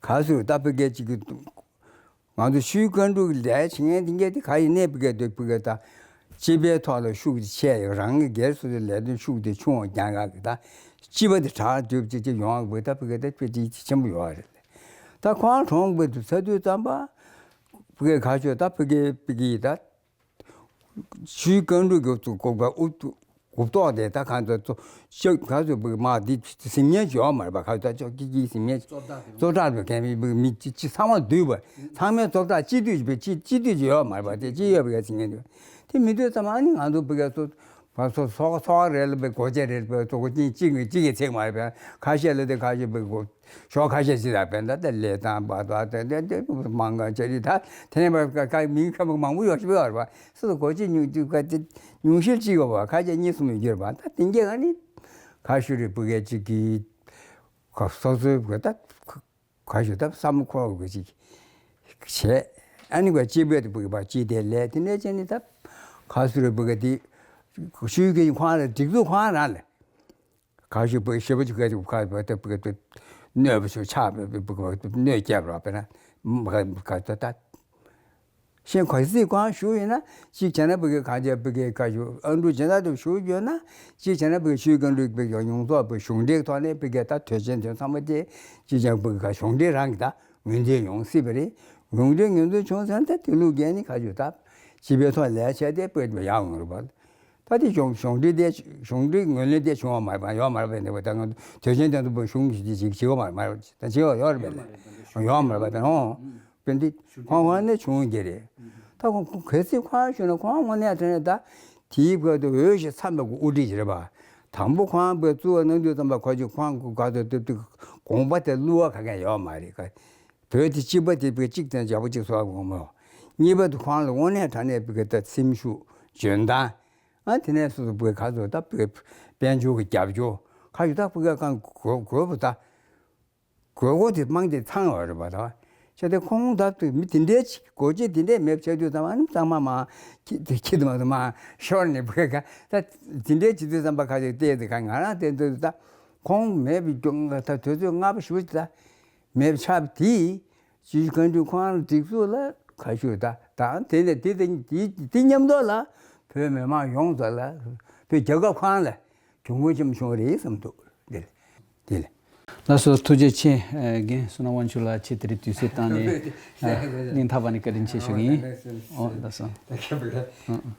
ག་ཚོད་ད་བི་གའི་ཅིག་གི་ང་ཚོ་ཤུལ་བཀའ་འགྲུབ་ལས་བྱེད་མཁན་དེ་འགས་དེ་ག་ཡིན་ནའི་བི་གའི་དེ་བི་གའི་ད་སྤྱི་པའི་ཐོག་ལ་ཤུགས་དེ་ཆེ་ཡོད། རང་གི་སྒེར་སོ་སོའི་ལས་དོན་ཤུགས་དེ་ཆུང་བ་རྒྱག་ག་གི་ད་སྤྱི་པ་དེ་དྲག་སྡུད་ཅིག་ཅིག་ཡོང་བ་ད་བི་གའི་ད་དཔེ་ཅིག་ཆེན་པོ་ཡོད་རེད། ད་ཁོང་གྲོངས་པའི་དུས་ཚ་དུས་ཙམ་པ་བི་གའི་ག་ཚོད་ད་བི་གའི་བི་གའི་ད། ཆུའི་རྐང་དྲུག་གི་ཚུ་ལྐོག་པ་ཨུ་ཐུ་ གུབ་ཏོག་དེ་ད་གང་དུ་ཤག་ག་ཚོད་བུ་མ་འདི་ཟིན་ཉན་ཅིག་ཡོད་མ་རེད་པ། ག་ཚོད་ཅོག་ཀི་ཀི་ཟིན་ཉན་ཅིག་ཙོ་བྲག་དུ་གན་པའི་བུ་མི་ཅི་ཅི་ཚང་མ་འདུས་པ་ཚང་མའི་ཙོ་བྲག་སྤྱི་འདུས་བུ་ཅི་སྤྱི་འདུས་ཅིག་ཡོད་མ་རེད་པ། དེ་ཅི་ཡོད་པའི་ཟིན་ཉན་དུ་དེ་མི་འདུས་ཙམ་ཨ་ནི་ང་ཚོ་བུ་ག་ཚོ་བ་ཚོ་ཚོ་ཚོ་རེད་ལ་བུ་གོ་ཆ་རེད་བུ་ཚོ་གོ་ཅི་ཅི་གི་ཅི་གི་ཚེག་མ་རེད་པ། ཁ་ཤས་ལ་དེ་ཁ་ཤས་བུ་གོ་ཤོག་ཁ་ཤས་ཅི་ལ་བན་ད་དེ་ལས་དང་བ་དང་དེ་དེ་དེ་མང་ག་ཅི་རི་ད་དེ་ནས་བ་ཀ་ཀ་མིང་ཁ་མང་པོ་ཡོད་ཤི་བ་རེད་པ། སུ་གོ་ཅི་ཉུང་ཅི་ག་ཅི་ཉུང་ཤིལ་ཅི་གོ་བ་ཁ་ཅི་གཉིས་གསུམ་ཡོད་རེད་པ། ད་དེ་འགྱེ་ག་ནི་ཁ་ཤུ་རི་བུ་ག་ཅི་གི་ཁ་སོ་སོའི་བུ་ད་ག་ཞུ་ད་བསམ་བློ་འཁོར་བ་ཅིག་བྱས། ཨ་ནི་བ་སྤྱི་པའི་བུ་ག་བ་སྤྱི་དེ་ལས་དེ་ནས་ཅི་ནི་ད་ཁ་སུ་རི་བུ་ག་དེ་ཤུ་གི་ཁོང་ར་སྒྲིག་འཛུགས་ཁོང་རང་ལས། ག་ཞུ་བུ་ཞེ་པོ་ཅིག་ག་ཅིག་ཁ་བུ་ཏེ་བུ་ཏེ་གནོད་པ་ཞུ་ཆགས་པའི་བུ་ག་བུ་གནོད་སྐྱེལ་རོགས་པས་ན་ག་ད་ད་ཤེས་ག་སྲིད་གང་ཞུ་ཡིན་ན་ཅིག་བྱས་ན་བུ་ག་གང་བྱས་བུ་ག་ག་ཞུ་ཨ་འབྲུ་བྱེད་ན་དུ་ཞུ་རྒྱུ་ན་ཅིག་བྱས་ན་བུ་ག་ཞུ་ག་འབྲུ་བུ་ག་ཡོངས་རྫོགས་བུ་གཞུང་འབྲེལ་ཐོག་ནས་བུ་ག་ད་དོལ་ཆེན་དོན་ཚང་མ་དེ་ཅིག་ཀྱང་བུ་ག་གཞུང་འབྲེལ་རང་གི་ད་ངོས་འཛིན་ཡོང་སྲིད་པ་རེད། གཞུང་འབྲེལ་ངོས་འཛིན་བྱུང་ཚར་ད་དེ་ལུགས་རྒྱན་ནི་ག་ཞུ་ད་སྤྱི་པའི་ཐོག་ལས་བྱས་ཏེ་བུ་ག་ཡག་ཡོང་རུ་བ། ད་དེ་གཞུང་གཞུང་འབྲེལ་དེ་གཞུང་འབྲེལ་ངོས་ལེན་དེ་བྱུང་བ་མ་རེད་པ། ཡོད་མ་རེད་པ། འདི་བ་ད་ང་དོལ་ཆེན་དོན་དུ་བུ་གཞུང་གི་ཅིག་བྱེད་བ་མ་རེད་མ་རེད་ད་བྱེད་བ་ཡོད་རེད་པ། ཡོད་མ་རེད་པ་ད་ཧོ། དཔེ་འདི་ཁོང་ཁོང་ནས་བྱུང་གི་རེད། ད་ཁོང་ཁོང་གལ་སྲིད་ཁོང་ཞུ་ན་ཁོང་དངོས་གནས་དྲན་ནས་ད་དེའི་བར་དུ་འོས་ཤིག་འཚམས་པའི་དབུ་ཁྲིད་ཅིག་རེད་པ། དང་པོ་ཁོང་བུ་གཙུག་པ་གནང་དུས་ཙམ་པ་ཁོ་ཅིག་ཁོང་གི་ག་ཚོད་ཏིབ་ཏིབ་དགོངས་པ་དེ་བསླུ་བ་ག་གེ་ཡོད་མ་རེད། བོད་དེ་གཅིག་པ་དེ་བོད་གཅིག་དང་རྒྱལ་པོ་གཅིག་སོགས་ངོ་མ། གཉིས་པ་དེ་ཁོང་ལ་དངོས་གནས་དྲང་གནས་བོད་ཀྱི་ད་སེམས་ཤུགས་འཇོན་ཐང་། ཨ་དེ་ནས་སོ་སོ་བོད་ག་ཚོད་ད་བོད་དཔལ་འབྱོར་གྱི་རྒྱབ་སྐྱོར་ཁ་ཡོད་ད་བོད་ཀྱི་གང་དགོས་དགོས་པ་ད་དགོས་མཁོ་དེ་མང་དེ་ཚང་བ་རེད་པ་ད། བྱས་ཏེ་ཁོང་ད་དུ་མི་དེ་འདྲའི་ཅིག་སྒོ་འབྱེད་དེ་འདྲའི་མེད་བྱས་དུས་ཙམ་ཨ་ནི་གཙང་མ་མ་ཁྱི་ཁྱི་དུ་མ་དུ་མ་ཤོར་ནས་བོད་ཀྱི་ད་དེ་འདྲའི་བྱེད་དུས་ཙམ་པ་ཁ་ཅིག་བལྟས་ཏེ་ག་ང་རང་བལྟས་དུས་ད་ཁོང་མེད་པའི་སྐྱོན་ད་དུས་ཚོད་སྔ་པོ་ཞེ་པོ་ཅིག་ད། མེད་པ་ཆགས་པ་དེས་སྤྱི་ཁྱབ་མགོན་ཁྲི་ཁོང་རང་སྒྲིག་འཛུགས་ལ་ཁ་ཤུ་ད་དང་དེ་ནས་དེ་དེ་དེ་དེ་མཉམ་དུ་ལ་བོད་མི་མང་ཡོངས་རྫོགས་ལ་བོད་རྒྱལ་ཁབ་ཁོང་ལ་གྱོང་གུན་ཆེན་པོ་བྱུང་བ་རེད་བསམ་འདུག་དེ་ལ་དེ་ལ། ལགས་སོ་ཐུགས་རྗེ་ཆེ། རྒན་བསོད་ནམས་དབང་ཕྱུག་ལགས་ཁྱེད་དེ་རིང་དུས་ཚོད་བཏང་ནས་སྙིང་ཐག་པ་ནས་བཀའ་དྲིན་ཆེ་ཞུ་གི་ཡིན། ཨོ་ལགས་སོ།